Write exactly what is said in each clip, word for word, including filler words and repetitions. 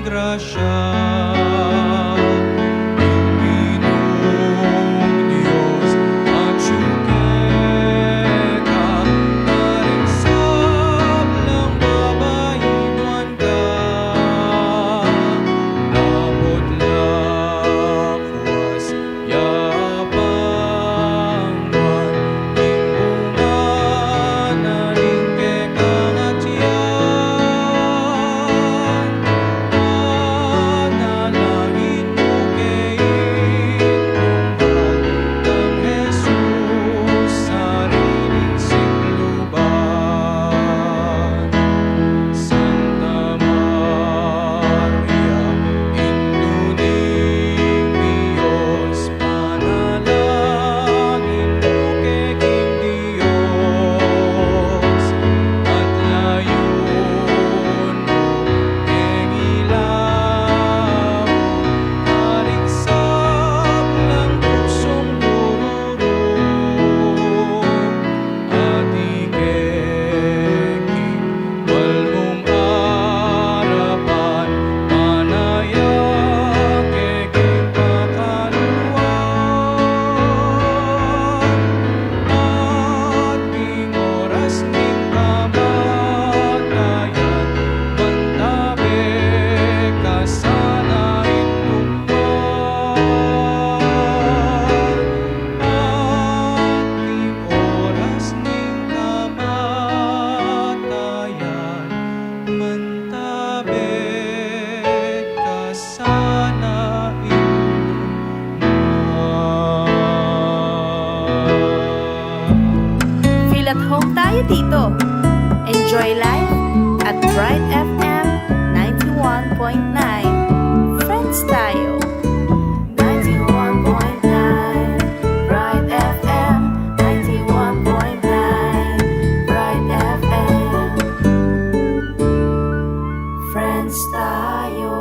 Grasya ning Ginung Dios atyu keka, karing sablang babainwan ka, dapot lakwas ya pangwan ning bunga na ning kekang atian. Panalangin mu ke ing tunggal nang Jesus, sariling sikluban. Santa Maria, Indu ning Dios, panalangin mu ke king Dios, at layun mu keng ilaw, karing sablang tuksong dururung, ati ke king balmung arapan, manaya ke king pakaluan, at king oras ning kamatayan, mantabe ka sana ing lugud. At king oras ning kamatayan, mantabe ka sana ing lugud. Feel at home tayo dito. Enjoy life at Bright F M ninety-one point nine. Friends tayo. Ninety-one point nine Bright F M, ninety-one point nine Bright F M. Friends tayo.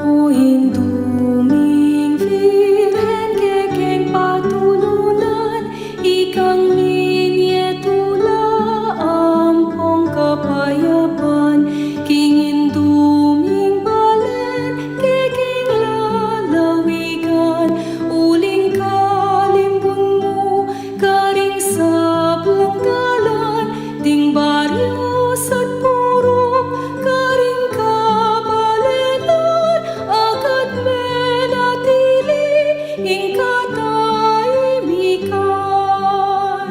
O Indu ming Virgen, kekeng patulunan, ikang minie tula ampong kapayapan, king Indu ming balen, kekeng lalawigan, uling kalimbun mu, karing sablang dalan, ding baryo at purok, karing kabalenan, akat menatili ing katahimikan.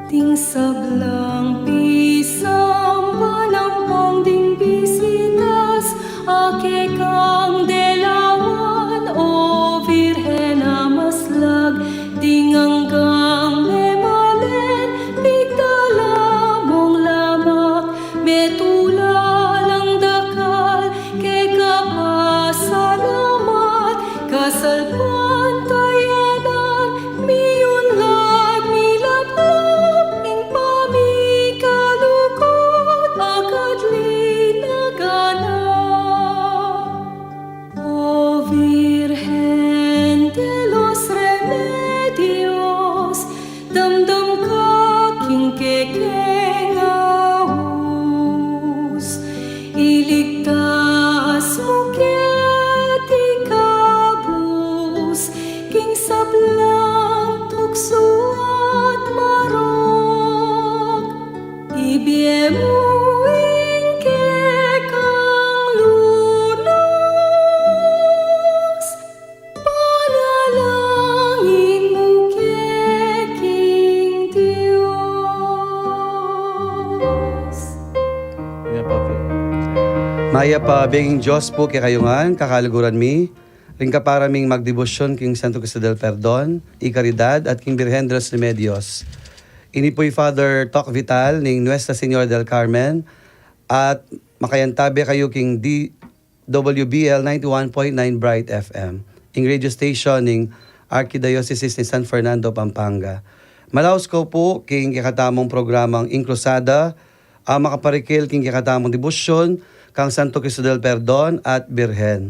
Ding sablang pisamban ampong ding bisitas, a kekang delawan, O Virgen a maslag, ding anggang memalen, pigdala mung lamak, metula lang dakal, keka pasalamat, kasalpantayanan, miunlad, milaplap, ing pamikalugud, akat linaganap. O Virgen de los Remedios, damdam ka king kekeng aus, iligtas mu keti kabus, king sablang tuksu at marok. Ibie mu ing kekang lunas, panalangin mu ke king Dios. Mayap a bie ning Dios pu kekayu ngan, kakaluguran mi, ring kapara ming magdebosyon king Santo Cristo del Perdon y Caridad at king Virgen de los Remedios. Ini pu i Father Toc Vital ning Nuestra Señora del Carmen, at makayantabe kayu king D W B L ninety-one point nine Bright F M, ing radio station ning Archdiocese ning San Fernando, Pampanga. Malaus ko pu king kekatamung programang Ing Cruzada, a makaparikil king kekatamung debosyon, kang Santo Cristo del Perdon at Birhen.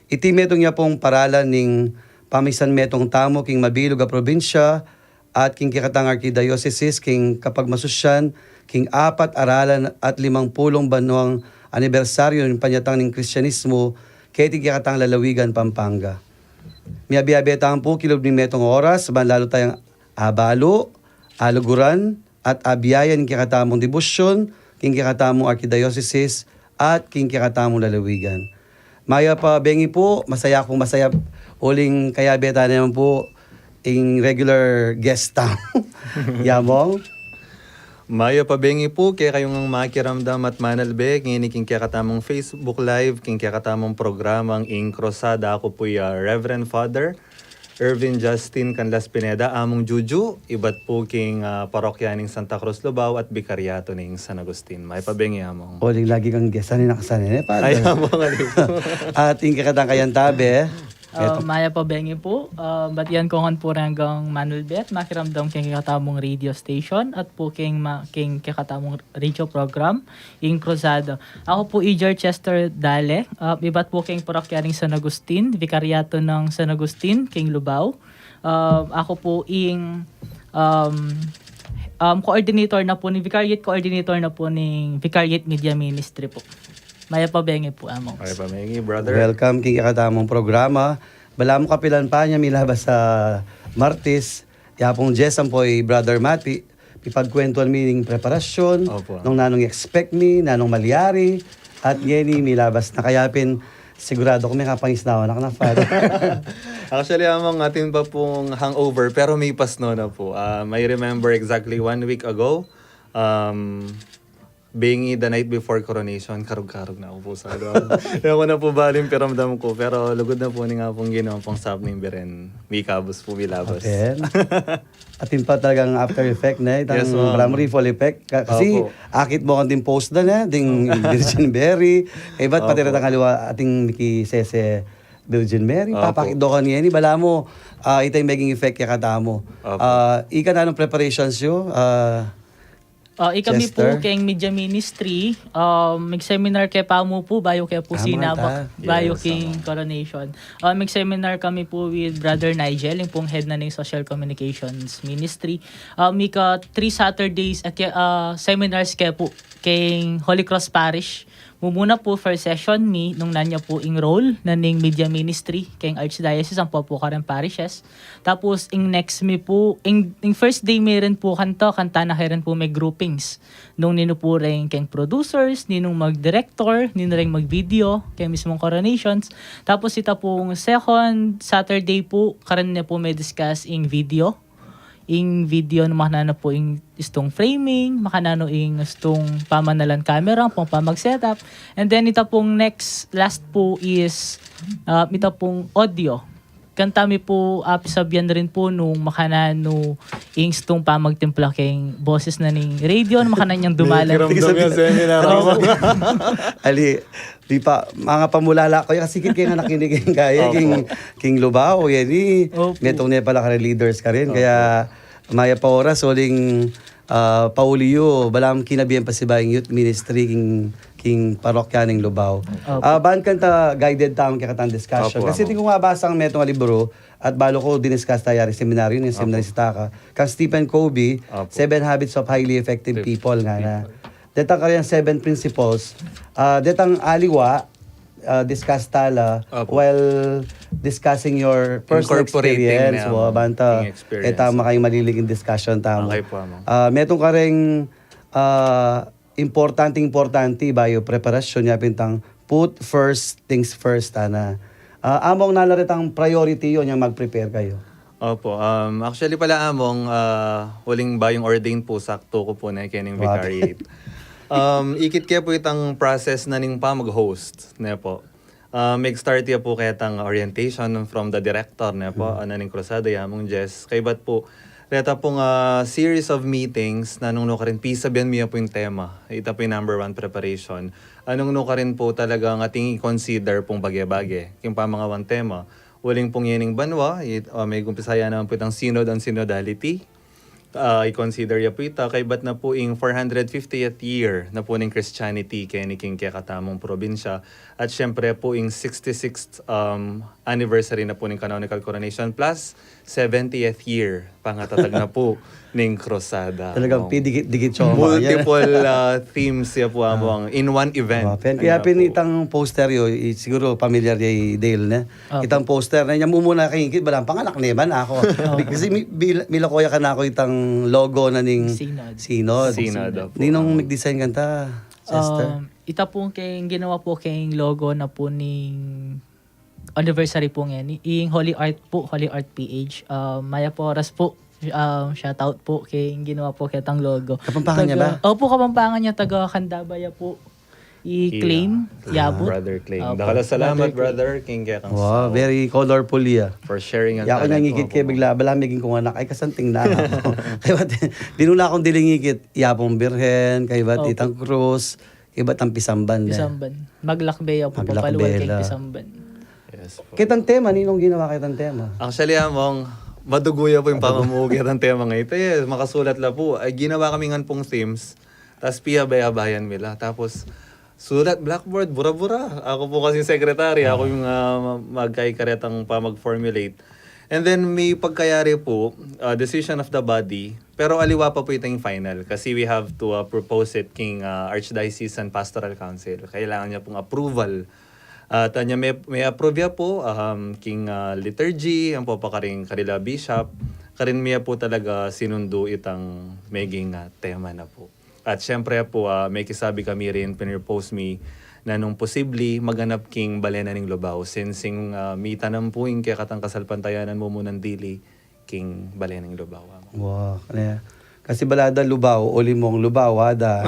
Iti metung ya pung paralan ning pamisan metung tamu king mabilug a probinsya at king kekatang arkidiosesis king kapagmasusyan king apat aralan at limang pulung banwang anibersaryu ning panyatang ning Kristianismu keti kekatang lalawigan Pampanga. Miyabe-abe tamu pu kilub ning metung oras, ban lalu tayang abalu, aluguran, at abiayan king kekatamung debosyon, king kekatamung arkidiosesis, at king kekatamung lalawigan. Mayap a bengi pu, masaya kung masaya uling kayabe ta naman pu ing regular guest tamu. Yamong? Mayap a bengi pu kekayu ngang makiramdam at manalbe ngeni king kekatamung Facebook Live, king kekatamung programang Ing Cruzada. Aku pu ya Reverend Father Ervin Justin Canlas Pineda, Among Juju, ibat pu king, ah, parokya ning Santa Cruz Lubao at Bikaryato ning San Agustin. Mayap a bengi, Among. Uling lagi kang guest, sanay na ka sanay, ne, Father? Ay, Among, ali pu. At ing kekatang kayantabe, ah, mayap a bengi pu. Ah, batian ku ngan pu reng manalbe at makiramdam king kekatamung radio station at pu king ma-, king kekatamung radio program, ing Cruzada. Aku pu i George Chester Dale, ah, ibat pu king parokya ning San Agustin, Vikaryato ng San Agustin, king Lubao. Ah, aku pu ing, um, um, coordinator na pu ni, Vicariate Coordinator na pu ning Vicariate Media Ministry pu. Mayap a bengi pu, Among. Mayap a bengi, brother. Welcome king kekatamung programa. Balamu kapilan pa nya milabas a Martes, ya pung Dies ampo i Brother Mati, pipagkwentuan mi ning preparasyon, opo, nung nanung expect mi, nanung malyari, at ngeni milabas na. Kaya pin, sigurado ku mekapangisnawan na ka na, Father. Actually, Among, atin pa pung hangover, pero mipas no na pu. Um, I remember exactly one week ago, um, being the night before coronation, karug-karug na aku pu sa loob. Ewan ku na pu bale ing pakiramdam ku, pero lugud na pu ning Apung Ginu, pung sap ning biren, mikabus pu, milabas. Atin. Atin pa talagang after effect, ne? Itang, yes, ma'am, balamu ripple effect. Ka-, kasi, opo, akit mu kan ding post da, ne? Ding Virgin Mary. Kaybat pati, opo, retang aliwa ating miki sese Virgin Mary. Opo. Papakit do kan ngeni, balamu, ah, ita ing maging effect kekatamu. Opo. Ah, ika, nanung preparations yu? Ah, Ah, ikami pu, Chester, keng media ministry, um, mig-seminar ke pamu pu, bayu ke pu, tama, sinabak, ta, bayu, yes, king, tama, coronation. Ah, mig-seminar kami pu with Brother Nigel, ing pung head na ning social communications ministry. Ah, mika three Saturdays, ah, ke-, ah, seminars ke pu, keng Holy Cross Parish. Mumuna pu, first session mi, nung nanu ya pu ing role na ning media ministry keng archdiocese, ampo pu kareng parishes. Tapos, ing next mi pu, ing, ing first day mi rin pu kanta, kanta na ke rin pu me groupings. Nung ninu pu rin keng producers, ninung mag-director, ninu rin mag-video, keng mismung coronations. Tapos, ita pung second Saturday pu, karin ne pu me discuss ing video. Ing video na makananu pu ing istung framing, makananu ing istung pamanalan camera, pung pamag-setup. And then, ita pung next, last pu is, ah, ita pung audio. Kanta mi pu, ah, pisabian rin pu nung makananu ing istung pamagtimpla keng boses na ning radio, nung makananu yang dumalan. Kiramdam yang seminar. Opo. Ali, di pa, mga pamulala ku ya, kasi kit keng anak ini keng kaya, opo, keng, keng Lubao, yan i, opo, metung ne pala karing leaders karin, opo, kaya mayap a oras, uling, ah, pauli yu, balamu kinabian pasibayu ing youth ministry king, king parokya ning Lubao. Opo. Ah, ban kanta guided tamu keng kekatang discussion. Opo, kasi, amo, atin kung mabasang metung a libru, at balu ku diniscuss taya ring seminaryo, ning, opo, seminarista ka. Kang Stephen Covey, opo, Seven Habits of Highly Effective, pe-, People, ngana. People. Detang kareng seven principles, ah, detang aliwa, ah, discuss tala, opo, while discussing your personal, incorporating experience, ne, amo, banta, ing experience, e ta makayang maliling ing discussion tamu. Okay pu, amo. Ah, metung kareng, ah, importante, importante, bayu preparasyon, yapin itang put first things first, ana. Ah, among nanu retang priority yu inyang mag-prepare kayu? Opo. Um, actually pala, Among, ah, uling bayung ordained pu, saktu ku pu ne keni ning vicariate. Um, ikit ke pu itang process na ning pamag-host, ne pu. Ah, mig-start ya pu ketang orientation from the director, ne pu, hmm, ah, na ning Cruzada, i Among Jess. Kaybat pu, reta pung, ah, series of meetings, nanung nukarin pisabian mi ya pu ing tema. Ita pu ing number one preparation. Nanung nukarin pu talagang ating i-consider pung bage-bage king pamangawang tema. Uling pung yening banua, it, ah, mig-umpisa ya naman pu itang synod on synodality. Ah, i-consider ya pu ita, kaybat na pu ing four hundred fiftieth year na pu ning Christianity keni king kekatamung probinsya, at siyempre pu ing sixty-sixth, um, anniversary na pu ning canonical coronation, plus seventieth year pangatatag na pu ning Crusada. Talagang pidikit-dikit siya, mga yan. Multiple, ah, themes ya pu, among, in one event. Oh, pen, kaya pin itang poster yo, i-, siguro pamilyar ya i Dale, ne? Opo. Itang poster na, inya mumuna kaybat, balang panganak ne man aku. Opo. Kasi mi-, bil-, milako ya kanaku itang logo na ning Synod. Synod. Synod, opo. Ninong mig-design kanta, Chester? Um, ita pu keng ginawa pu keng logo na pu ning anniversary pu ngeni. Ing Holy Art pu, Holy Art P H. Um, mayap a oras pu. Um, shout out pu keng ginawa pu ketang logo. Kapampangan ya ba? Taga, opo, Kapampangan ya, taga Candaba ya pu. I Claim, Yabut. Brother Claim. Opo. Dakal a salamat, brother, king kekang scout. Wow, very colorful ya. For sharing ang talent mo. Yaku niyang ngikit ke bigla, bala meging kung anak, ay, kasanting na aku. Kaybat, binula kung diling ngikit, yapung Birhen, kaybat itang krus, kaybat ang pisamban, eh. Pisamban. Maglakbe ya pu, papalual keng pisamban. Yes po. Ketang tema, ninong ginawa ketang tema? Actually, among, madugu ya pu ing pamamugi ketang tema ngeni. Ita, eh, makasulat la pu. Ay, ginawa kami ngan pung themes. Tas piyabe-abeyan mi la. Tapos, sulat, blackboard, bura-bura. Aku pu kasing secretary, aku yung, ah, ma-, magkaikaretang pamag-formulate. And then, may pagkayari pu, ah, decision of the body. Pero aliwa pa pu itang final. Kasi we have to, ah, propose it king, ah, Archdiocesan Pastoral Council. Kailangan niya pung approval. At, ah, nya may, may approve ya pu, um, king, ah, liturgy, ampo pa karing karela bishop. Karin mi ya pu talaga sinundu itang meging, ah, tema na pu. At siyempre pu, ah, mekisabi kami rin, pinropose mi na nung posible, maganap king bale na ning Lubao. Since ing, ah, mita na pu ing kekatang kasalpantayanan mumunang dili king bale ning Lubao, among. Wow, kaya, kasi bala da Lubao, uli mung Lubao, ada.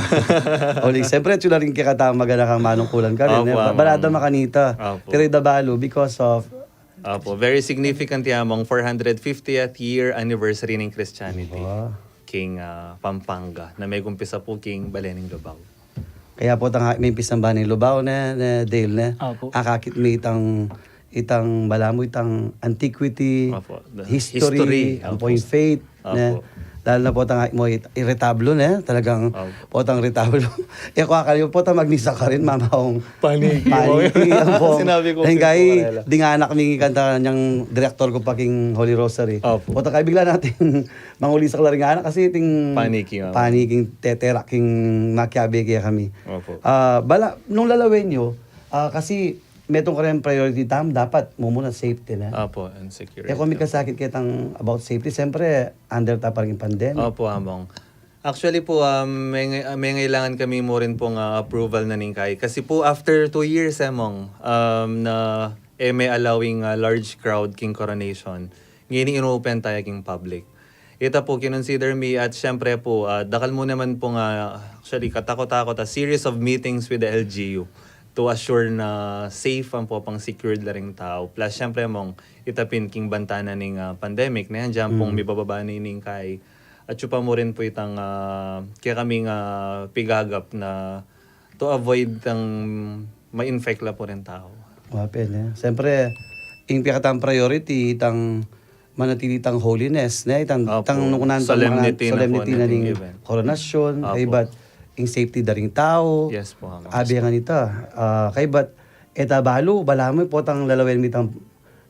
Uli, siyempre, atyu la ring kekatang maganakang manungkulan karin, eh. Opo, among. Bala da makanita. Opo. Pero ita balu, because of Opo, very significant ya, among, four hundred fiftieth year anniversary ning Christianity. Wow. King, ah, Pampanga, na megumpisa pu king bale ning Lubao. Kaya pu tang, ah, mimpisamban ning Lubao, ne, ne, Dale, ne? Opo. Akakit mi itang, itang balamu, itang antiquity, opo, the history, history, ampo, opo, ing faith, ne? Opo. Dahil na potang mo it-, iretablo, ne? Talagang, opo, potang retablo. E, kua kayo, potang magmisa karin, mamaong paniki. Paniki, ampo. Sinabi ko, dahil pu kay, karela, dinganak mi kanta nyang direktor ku pa king Holy Rosary. Opo. Potang kay bigla nating manguli sa kalaringan kasi ting paniki, opo, paniking teterak king makiabe kaya kami. Opo. Ah, bala, nung lalawen yu, ah, kasi metung karin priority tamu, dapat mumuna safety na. Opo, and security. E, kung mikasakit ketang about safety, siyempre, under ta pa rin pandemic. Opo, among. Actually pu, um, may, may ngailangan kami mu rin pung, ah, approval na ning kai. Kasi pu, after two years, among, um, na, e, may allowing, ah, large crowd king coronation. Ngeni in-open taya king public. Ita pu, kinonsider mi at siyempre pu, ah, dakal mu naman pung, ah, actually, katakot-takot, a series of meetings with the L G U to assure na safe ampo pang secured la ring tau. Plus, siyempre, among, ita pin king banta na ning, ah, pandemic, ne, andyan pung mibababa na ining kai. At atyu pa mu rin pu itang, ah, kaya kaming, ah, pigagap na to avoid tang ma-infect la pu ring tau. Wa pin, e. Siyempre, ing piyakatang priority, itang manatili tang holiness, ne? Itang, opo, itang nukunan tang solemnity na ning event. Koronasyon, opo, kaybat ing safety da ring tau, yes po, among, abi ngan ita, ah, kaybat, e ta balu, balamu, potang lalawen mi itang,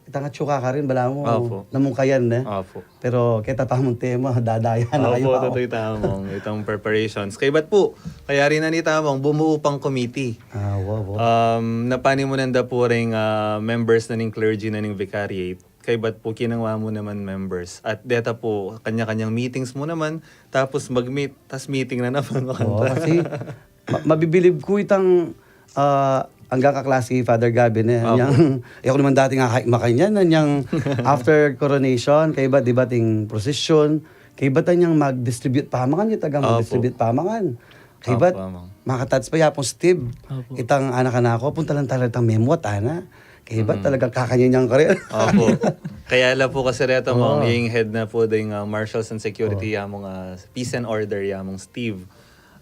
itang atyu ka karin, balamu, opo, namungkayan, ne? Opo. Pero keta pa mung tema, dadaya na kayu. Opo, tutu ita, among, itang preparations. Kaybat pu, kayari na nita, among, bumuo pang committee. Ah, wa, wa. Um, napanimunan da pu ring, ah, members na ning clergy na ning vicariate. Kaybat pu kinangwa mu naman members. At deta pu, kanya-kanyang meetings mu naman, tapos mag-meet, tas meeting na naman, oo, makanta. Kasi ma-, mabibilib ku itang, ah, anggang kaklase Father Gavin, e. Opo. Anyang, e ku naman dating akay makanyan, anyang after coronation, kaybat, di ba, ting procession, kaybat anyang mag-distribute pamangan, itagang, opo, mag-distribute pamangan. Kaybat, opo, among, makatouch pa ya pung Steve. Opo. Itang anak-anak ku, punta lang talaga itang memot, ana. Kaybat, mm, talagang kakanyan yang karin. Opo. Kaya la pu kasi reta, oo, among, ing head na pu ding, ah, marshals and security, oo, ya mung, ah, peace and order, ya mung Steve.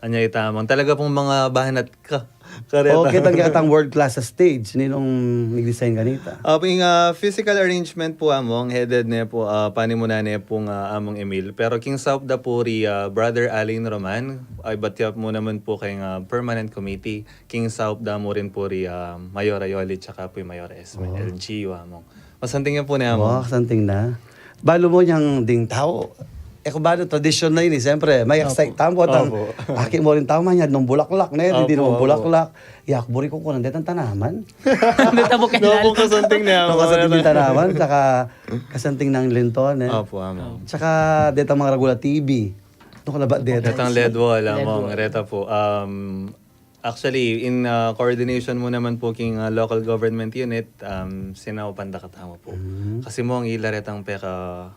Anya ita, among talaga pong mga banat ka. Kareta. O, kitang-kita tang world class sa stage, ninong nag-design kanita? Apo, ing, ah, physical arrangement po, among, headed ne po, ah, panimunan ne po, ah, among Emil. Pero king saup da po ri, ah, Brother Alain Roman, ay, ibat ya mu naman po keng, ah, permanent committee. King saup da mu rin po ri, ah, Mayor Ayoli, tsaka po i Mayor Esme, Oh. L G U, among. Masanting ya po ne, among. Wa, santing na. Balu mu inyang ding tau. E ku balu, tradisyon na ini, siyempre. May Opo. excite tamu, tang Opo. aki mu rin tau, manyad nung bulaklak, ne? Dindi Opo, nung opo. bulaklak. Yak, buri ku kunang detang tanaman. May tabo Nung kailan. kasanting ne, Nung among. kasanting ding tanaman, tsaka kasanting nang linton, eh. Opo, among. Tsaka detang mga ragula T V. Nung kalabat deta. Detang L E D wall, among. L E D wall. Reta po. Um, actually, in, uh, coordination mu naman po king, uh, local government unit, um, sinaupan da katamu po. Mm. Kasi mu, ang ila retang peka,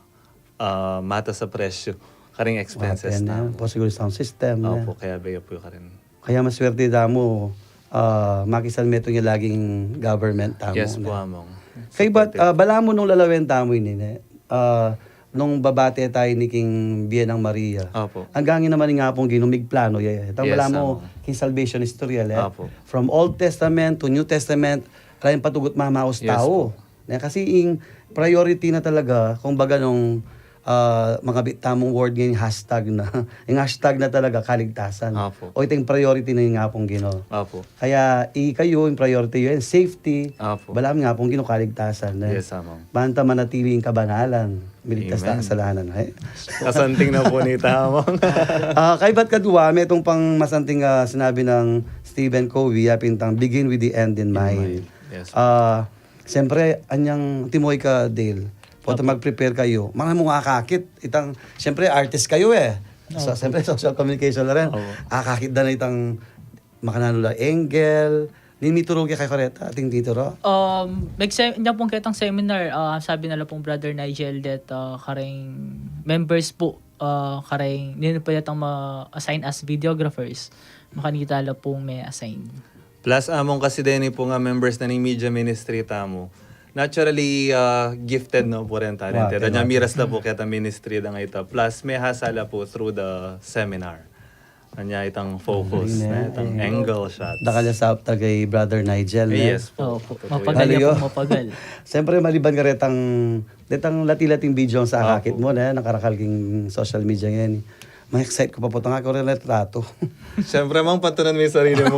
uh, matas a presyu, karing expenses Apen na. na. Po siguro sound system na. Opo, kaya baya po karin. Kaya maswerte tamu, ah, makisan metung ya laging government tamu Yes na. po, among. Kaya ba't, Supportive. ah, balamu nung lalawen tamu ini, ne? Ah, nung babate tamu ini king Bie nang Maria. Opo. Anggang ini naman ing Apung Ginu migplano ya, eh. Tang Yes, balamu among. king salvation history, eh. Opo. From Old Testament to New Testament, ala yang patugut mamaus Yes tau. po. Ne, kasi ing priority na talaga, kumbaga nung, ah, mangabit tamung word ngeni, hashtag na. Ing hashtag na talaga, kaligtasan. Opo. O, ito ing priority na ing Apung Ginu. Opo. Kaya, ikayu, ing priority yu, ing safety. Opo. Balamu ing Apung Ginu, kaligtasan, ne? Yes, among. Banta manatili ing kabanalan, miligtas ta Amen. kasalanan, eh? Kasanting na po nita, among. Ah, kaybat kadwa, metung pang masanting, ah, sinabi nang Stephen Covey, ya pin tang begin with the end in In mind. mind. Yes. Ah, siyempre, anyang timoy ka, Dale. Pota Opo. mag-prepare kayu. Mangan mung akakit. Itang, siyempre, artist kayu, eh. So, Opo. siyempre, social communication na rin. Opo. Akakit da na itang makananu la angle. Ni mituru ke kayu kareta, ating tituru? Um, nag-se-, nya pung ketang seminar, ah, sabi na la pung Brother Nigel that, ah, kareng members po, ah, kareng, ninu pa yatang ma-assign as videographers. Makanita la pung me-assign. Plus, among kasi deni po nga members na ning media ministry tamu. Naturally, ah, gifted na po rin talented. Wa, Anya okay. miras la po keta ministry da nga ita. Plus, mehasa la po through the seminar. Anya itang focus Galing, na, eh. itang Ay, angle shots. Dakal ya saup ta kay Brother Nigel, Eh, ne? yes po. Opo. Totoo Mapagal yan. ya Haliyo. po, mapagal. Siyempre, maliban karetang, detang lati-lating video sa Opo. akakit mu, ne? Nakarakal king social media ngeni. Ma-excite ku pa po, tang aku rin retrato. Siyempre, mang patunan mu ing sarili mu.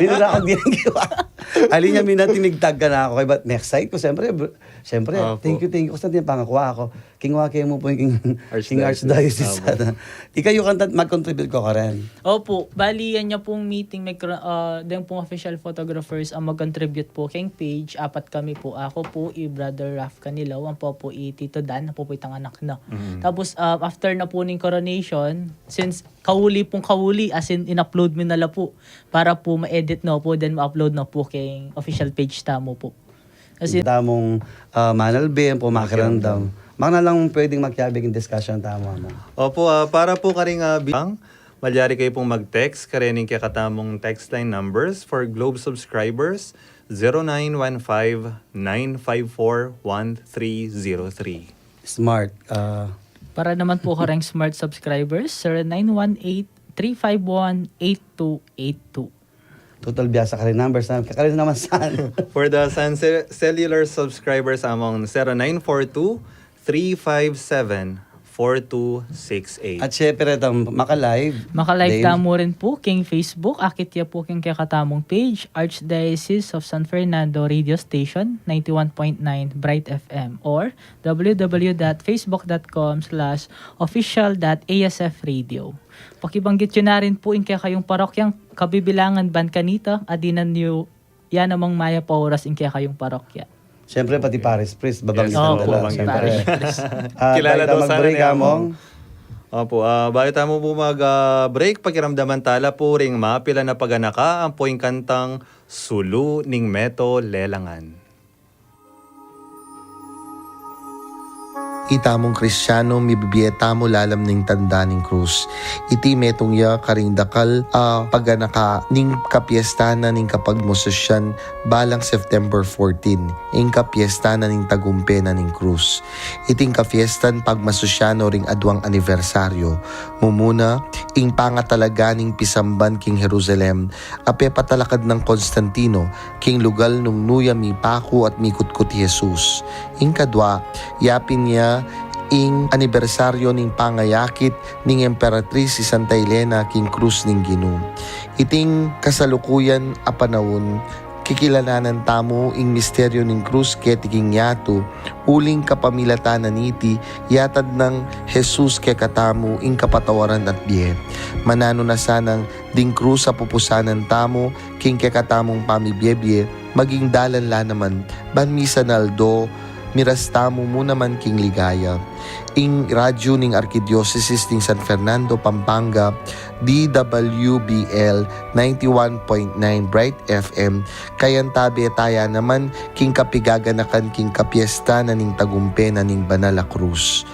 Pinira ko din ang giwa. Alin niya mina tinigtag ka na ako, kaya ba't ma-excite ku? Siyempre, br-, siyempre, Opo. thank you, thank you. Kasi yung pangakuha ako, kingwa kayo mu po yung king, king Archdiocese. Archdiocese. Opo. Sana. Ikaw yung kanta, mag-contribute ko ka rin. Opo, bali, yan niya pong meeting, may kra-, ah, din pong official photographers ang mag-contribute po keng page. Apat kami po. Ako po, i Brother Ralph Canilaw, ang po po i Tito Dan, ang po po itang anak na. Mm. Tapos, ah, after na po ning coronation, since kauli pong kauli, as in, in-upload mi na la po para po ma-edit na po, then ma-upload na po keng official page tamu po. Kasi Tamung, ah, manalbe, ang pumakiramdam. Makiramdam. Mga na lang pwedeng makiabig yung discussion tamu, ano? Opo, ah, para po karing, ah, bilang, malyari kayo pong mag-text, karening kekatamung text line numbers for Globe subscribers, zero nine one five, nine five four, one three zero three. Smart, ah. Para naman po kareng Smart subscribers, zero nine one eight, three five one, eight two eight two. Total biasa ka rin numbers na. Kakarin naman saan? For the Sun Cell-, Cellular subscribers among zero nine four two, three five seven, four two six eight. At syempre, itang Maka-Live. Maka-Live Dave. tamu rin po king Facebook. Akit ya po king kekatamung page, Archdiocese of San Fernando Radio Station, ninety-one point nine Bright F M, or w w w dot facebook dot com slash official dot a s f radio. Pakibanggit yu na rin po ing kekayung parokyang kabibilangan ban kanita, adinan yu ya namang mayap a oras ing kekayung parokya. Siyempre, pati parish priest, babanggitan Yes. Opo, da la, babanggitan. siyempre. Parish priest. Ah, Kilala bayu daw sana mag-break, ni Among. Among. Opo, ah, bayu tamu po mag, ah, break, pakiramdaman tala po ring mapilan a paganaka, ampo ing kantang Sulu ning Meto Lelangan. Itamung Kristianu, mibibie tamu lalam ning tanda ning krus. Iti metung ya karing dakal a paganaka ning kapiestanan ning kapagmasusyan balang September fourteen, ing kapiestanan ning tagumpe na ning krus. Iting kapiestan pagmasusyan no ring aduang anibersaryo. Mumuna, ing pangatalaga ning pisamban king Jerusalem, a pepatalakad nang Constantino, king lugal nung nu ya mipaku at mikutkut i Jesus. Ing kadua, yapin ya ing anibersaryo ning pangayakit ning Emperatris i Santa Elena king krus ning Ginu. Iting kasalukuyan a panaun, kikilalanan tamu ing misteryo ning krus keti king yatu, uling kapamilatan na niti, yatad nang Jesus kekatamu ing kapatawaran at bie. Mananu na sanang ding krus a pupusanan tamu king kekatamung pamibiebie, maging dalan la naman ban misan a aldo miras tamu mu naman king ligaya. Ing radyu ning Arkidiosesis ning San Fernando, Pampanga, D W B L ninety-one point nine Bright F M, kayantabe taya naman king kapigaganakan king kapiesta na ning tagumpe na ning Banal a Krus.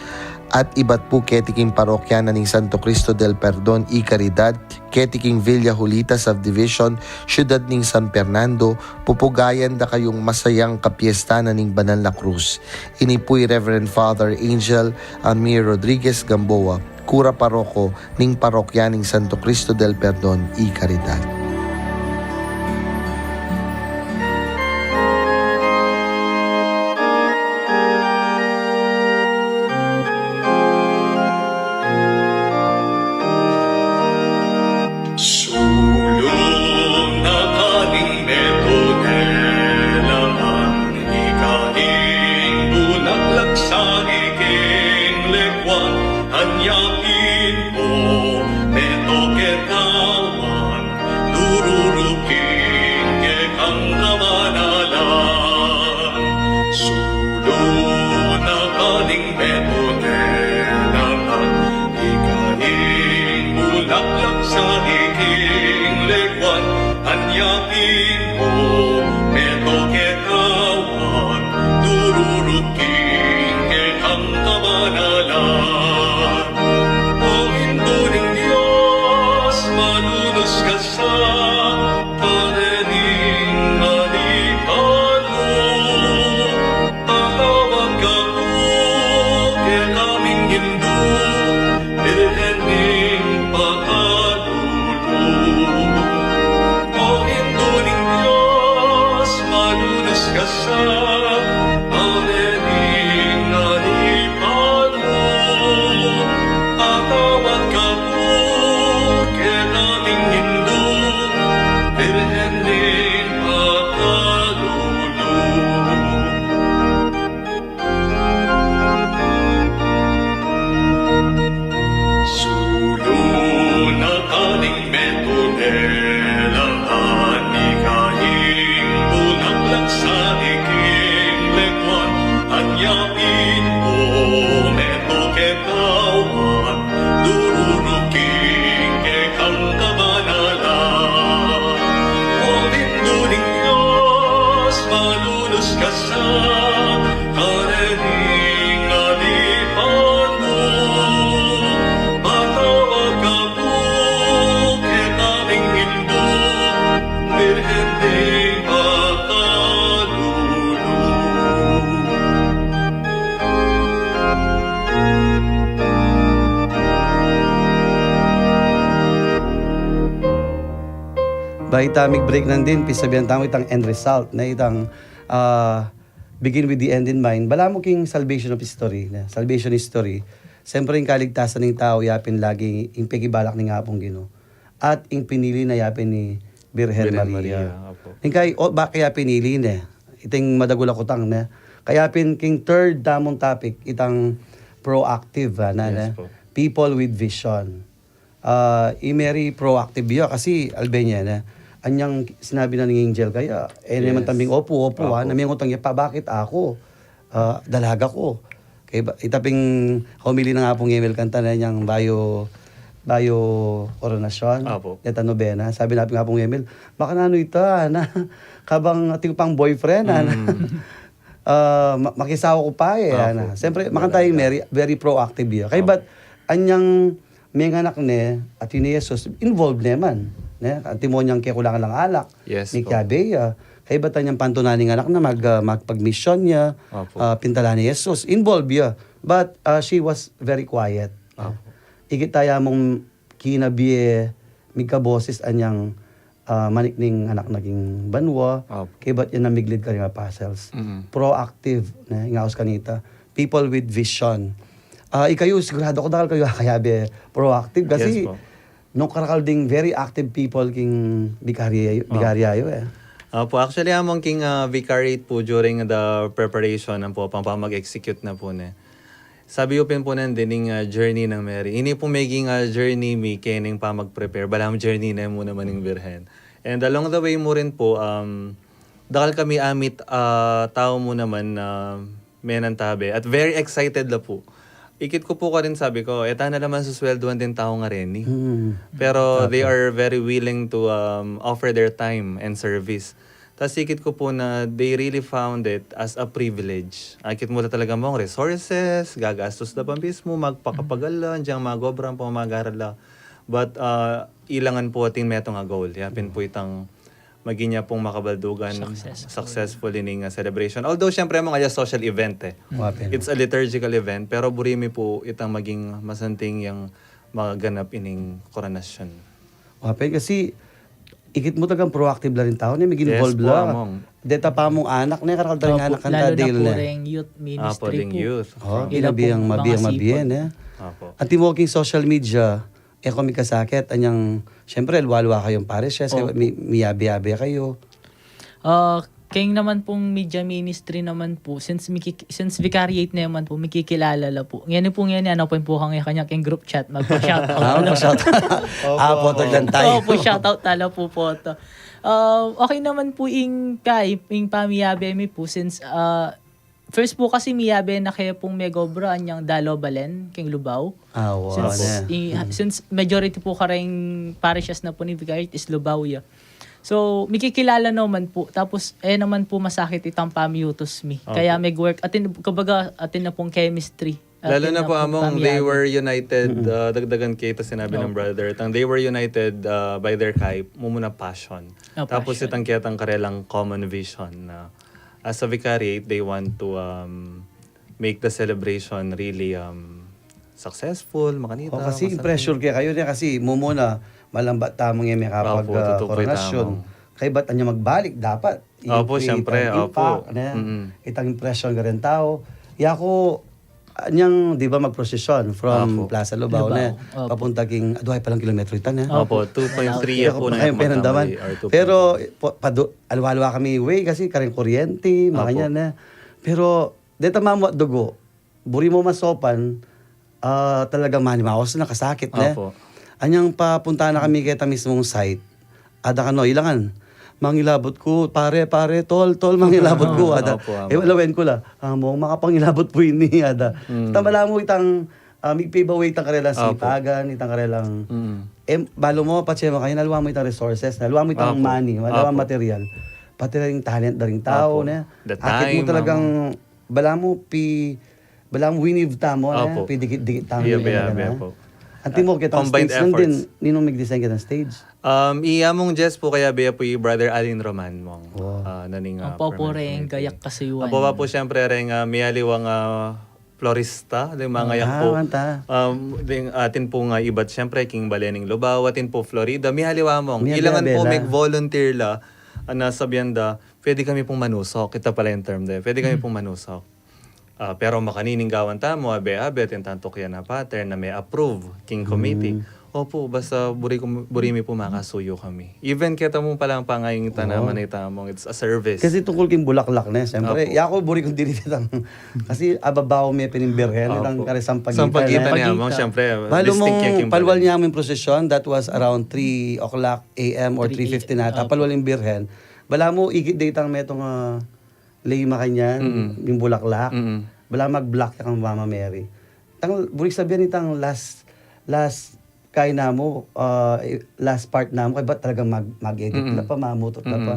At ibat pu keti king parokya na ning Santo Cristo del Perdon y Caridad, keti king Villa Julita Subdivision, Siyudad ning San Fernando, pupugayan da kayung masayang kapiesta na ning Banal na Krus. Ini pu i Reverend Father Angel Amir Rodriguez Gamboa, kura paroko ning parokya ning Santo Cristo del Perdon y Caridad. Sulung na kaning metung e laman, ika ing bulaklak sa iking lekuan, anya pin mu metung ketawan, dururut king kekang kabanalan. Sulung na kaning metung e laman, ika ing bulaklak sa iking lekuan, anya pin mu metung ketawan, dururut king kekang kabanalan. O Indu ning Dios, malunus ka sa karening alipan mu. Patawad ka pu kekaming Indu, Birhen ning pakalulu. O Indu ning Dios, malunus ka sa karening alipan mu. Patawad ka pu kekaming Indu, Birhen ning pakalulu. Sulung na kaning metung e laman, ika ing bulaklak sa iking lekuan, anya pin mu metung ketawan, dururut king kekang kabanalan. O Indu ning Dios, malunus ka sa karening alipan mu. Patawad ka pu kekaming Indu, Birhen ning pakalulu. Bayu ta mig-break nandin, pisabian tamu itang end result, ne, itang, ah, begin with the end in mind. Balamu king salvation of history, ne? Salvation history. Siyempre, ing kaligtasan ning tau, yapin lagi ing pekibalak ning Apung Ginu. At ing pinili na yapin i Birhen Birhen Maria. Maria, opo. Ing kay, o, bakit ya pinili ne? Iting madagul a kutang ne. Kaya pin king third tamung topic, itang proactive, ah, na, Yes ne? po. People with vision. Ah, i Mary proactive ya kasi, Albania ne. Anyang sinabi na ning angel kaya, e, ne man Yes. tambing, "Opu, opu," ah, Opo. na miyang utang ya pa, "Bakit aku?" Ah, dalaga ku. Kay ba, ita ping homily nang Apung Emil kanita ne, inyang bayu, bayu koronasyon, Apo. Ita nobena. Sabi na ping Apung Emil, "Makananu ita, ana? Kabang atin pang boyfriend, ana?" Mm. ah, ma-, makisawa ku pa e, ana. Siyempre, makanta ing Mary, very proactive ya. Kaybat anyang menganak ne, at ini Jesus, involved ne man, ne? Antimo anyang kekulangan lang alak, mikiabe ya. Kaybat anyang pantunan ning anak na mag-, ah, magpagmisyon ya, ah, pintalan ne Jesus, involved ya. But, ah, she was very quiet. Ikit taya mung kinabie, migkaboses anyang, ah, manik ning anak na king banua, kaybat ya na miglid karing apostles. Proactive, ne? Ing aus kanita, people with vision. Ah, ikayu, sigurado ku dakal kayu akayabe proactive kasi nung karakal ding very active people king vicaria, vicaria yu, e. Opo, actually, among king, ah, vicariate po during the preparation, ampo, pang pamag-execute na po, ne. Sabi yu pin po nandin ing, ah, journey nang Mary. Ini po meging, ah, journey mi keni ing pamag-prepare. Balamu journey ne mu naman ing Birhen. And along the way mu rin po, um, dakal kami amit, ah, tau mu naman na menantabe. At very excited la po. Ikit ku po karin, sabi ku, "E ta na naman suswelduan ding tau ngareni." Pero they are very willing to, um, offer their time and service. Tas ikit ku po na they really found it as a privilege. Akit mu la talaga mung resources, gagastus da pa mismu, magpakapagal la, diyang mag-obra, pamag-aral la. But, ah, ilangan po atin metung a goal. Ya pin po itang maging ya pung makabaldugan, successful ining, ah, celebration. Although, siyempre, mung ya social event e. It's a liturgical event, pero buri mi po itang maging masanting yang maganap ining koronasyon. Wa pin kasi, ikit mu talagang proactive la ring tau, ne, mag-involve la. Deta pa mung anak, ne, karakal da ring anak kanta, dil, ne. Lalo na po ring youth ministry po. Apo, ding youth. O, ila pung mabie, mabie, ne. Apo. Antimo king social media, e ko mikasakit, anyang, siyempre, alwa-alwa kayung parishes, mi-, miyabe-yabe kayu. Ah, keng naman pung media ministry naman po, since miki-, since vicariate naman po, mikikilala la po. Ngeni po, ngeni, ano po ing po kang kanya keng group chat, magpa-shoutout. Ah, magpa-shoutout. Apo, taglan tayo. Opo, shoutout tala po po to. Ah, okay naman po ing kay, ing pamiyabe mi po, since, ah, first po kasi miyabe na kaya pung megobra anyang Dalo Balen, keng Lubao. Awa, since, since majority po kareng parishes na po ni Vicariate is Lubao ya. So, mikikilala naman po. Tapos, e naman po masakit itang pamiutos mi. Kaya mag-work. Atin, kumbaga, atin na pong chemistry. Lalo na po among they were united, ah, dagdagan kay ito sinabi ng brother. Tang they were united, ah, by their kay, mumuna passion. Tapos itang kaya tang karelang common vision na as a vicariate, they want to, um, make the celebration really, um, successful, makanita. O, kasi pressure kaya kayu, ne, kasi mumuna, malambat tamung e mekapag, ah, koronasyon. Kaybat anya magbalik, dapat. Opo, siyempre, opo. Itang impact, ne? Itang impression kareng tau. Yaku, anyang, di ba, magprosesyon from Plaza Lubao, ne? Papunta king, aduay palang kilometro ita, ne? Opo, two point three ako na penandaman. Pero, alwa-alwa kami way kasi kareng kuryente, makanyan, ne? Pero, deta mamu at dugu, buri mu masopan, ah, talagang manimaus na kasakit, ne? Anyang papunta na kami keta mismung site, ada kanu, ilangan, "Mangilabut ku, pare, pare, tol, tol, mangilabut ku," ada. E, lawen ku la, "Among makapangilabut pu ini," ada. Tang balamu itang, ah, migpibaway itang karelang sipagan, itang karelang, e, balu mu, patse mu kanyan, alwa mu itang resources, alwa mu itang money, alwa material. Pati ring talent da ring tau, ne? Akit mu talagang, balamu pi-, balamu winive tamu, ne? Pidikit-dikit tamu. Antimo keta stage nandin, ninung mig-design keta stage? Um, i among Jess po kaya bea po i Brother Alin Roman mong, ah, naning, ah, permanent committee. Gayak kasuyuan. Apo, apo, siyempre, reng, ah, mialiwang, ah, florista, ding mangayak po. Um, ding atin po nga ibat, siyempre, king bale ning Lubao, atin po Florida, mialiwa mong. Ilangan po, mig-volunteer la, ah, na sabian da, pwede kami pong manusok. Ita pala ing term da, pwede kami pong manusok. Ah, pero makanining gawan tamu, abe-abe, atin tanto kaya na pattern na me-approve king committee. Opo, basta buri ku, buri mi po makasuyu kami. Even keta mu palang pangayung tanaman ita mong, it's a service. Kasi tungkul king bulaklak, ne, siyempre. Yaku, buri kung dili kitang, kasi ababaw me pin ing Birhen, itang karing sampagitan, ne? Sampagitan, siyempre. Balu mong palwal ne mu ing prosesyon, that was around three o'clock A M or three fifteen ata, palwal ing Birhen. Balamu, ikit de itang metung, ah, lay makanyan, ing bulaklak. Balamu mag-block ya kang Mama Mary. Tang, buri sabian itang last, last kay namu, ah, last part namu, kaybat talagang mag-, mag-edit la pa, mamutot la pa.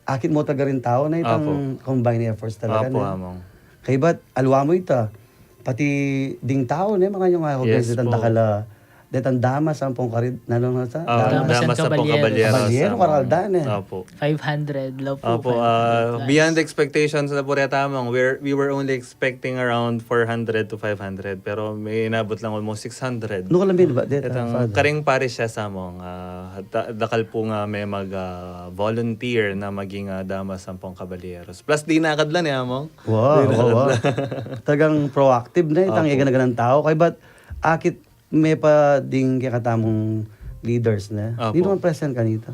akit mu talaga ring tau na itang combined efforts talaga na. Kaybat, aliwa mu ita, pati ding tau, ne, makanyan nga, yes, detang dakal a, detang damas ampong karid-, nanu na sa? Damas and kabalyero. Kabalyero, karal da, ne. Five hundred la pu, five hundred plus. Beyond expectations na pu reta, among. We're, we were only expecting around four hundred to five hundred, pero may inabot lang almost six hundred. Nanu ka lang binaba, detang, Father? Karing parish ya, among, ah, da-, dakal pu nga may mag, ah, volunteer na maging, ah, damas ampong kabalyeros. Plus, dinakad la, ne, among? Wow, wow, wow. Talagang proactive na itang e gana-ganang tau. Kaybat, akit me pa ding kekatamung leaders, ne? Ninu ang present kanita?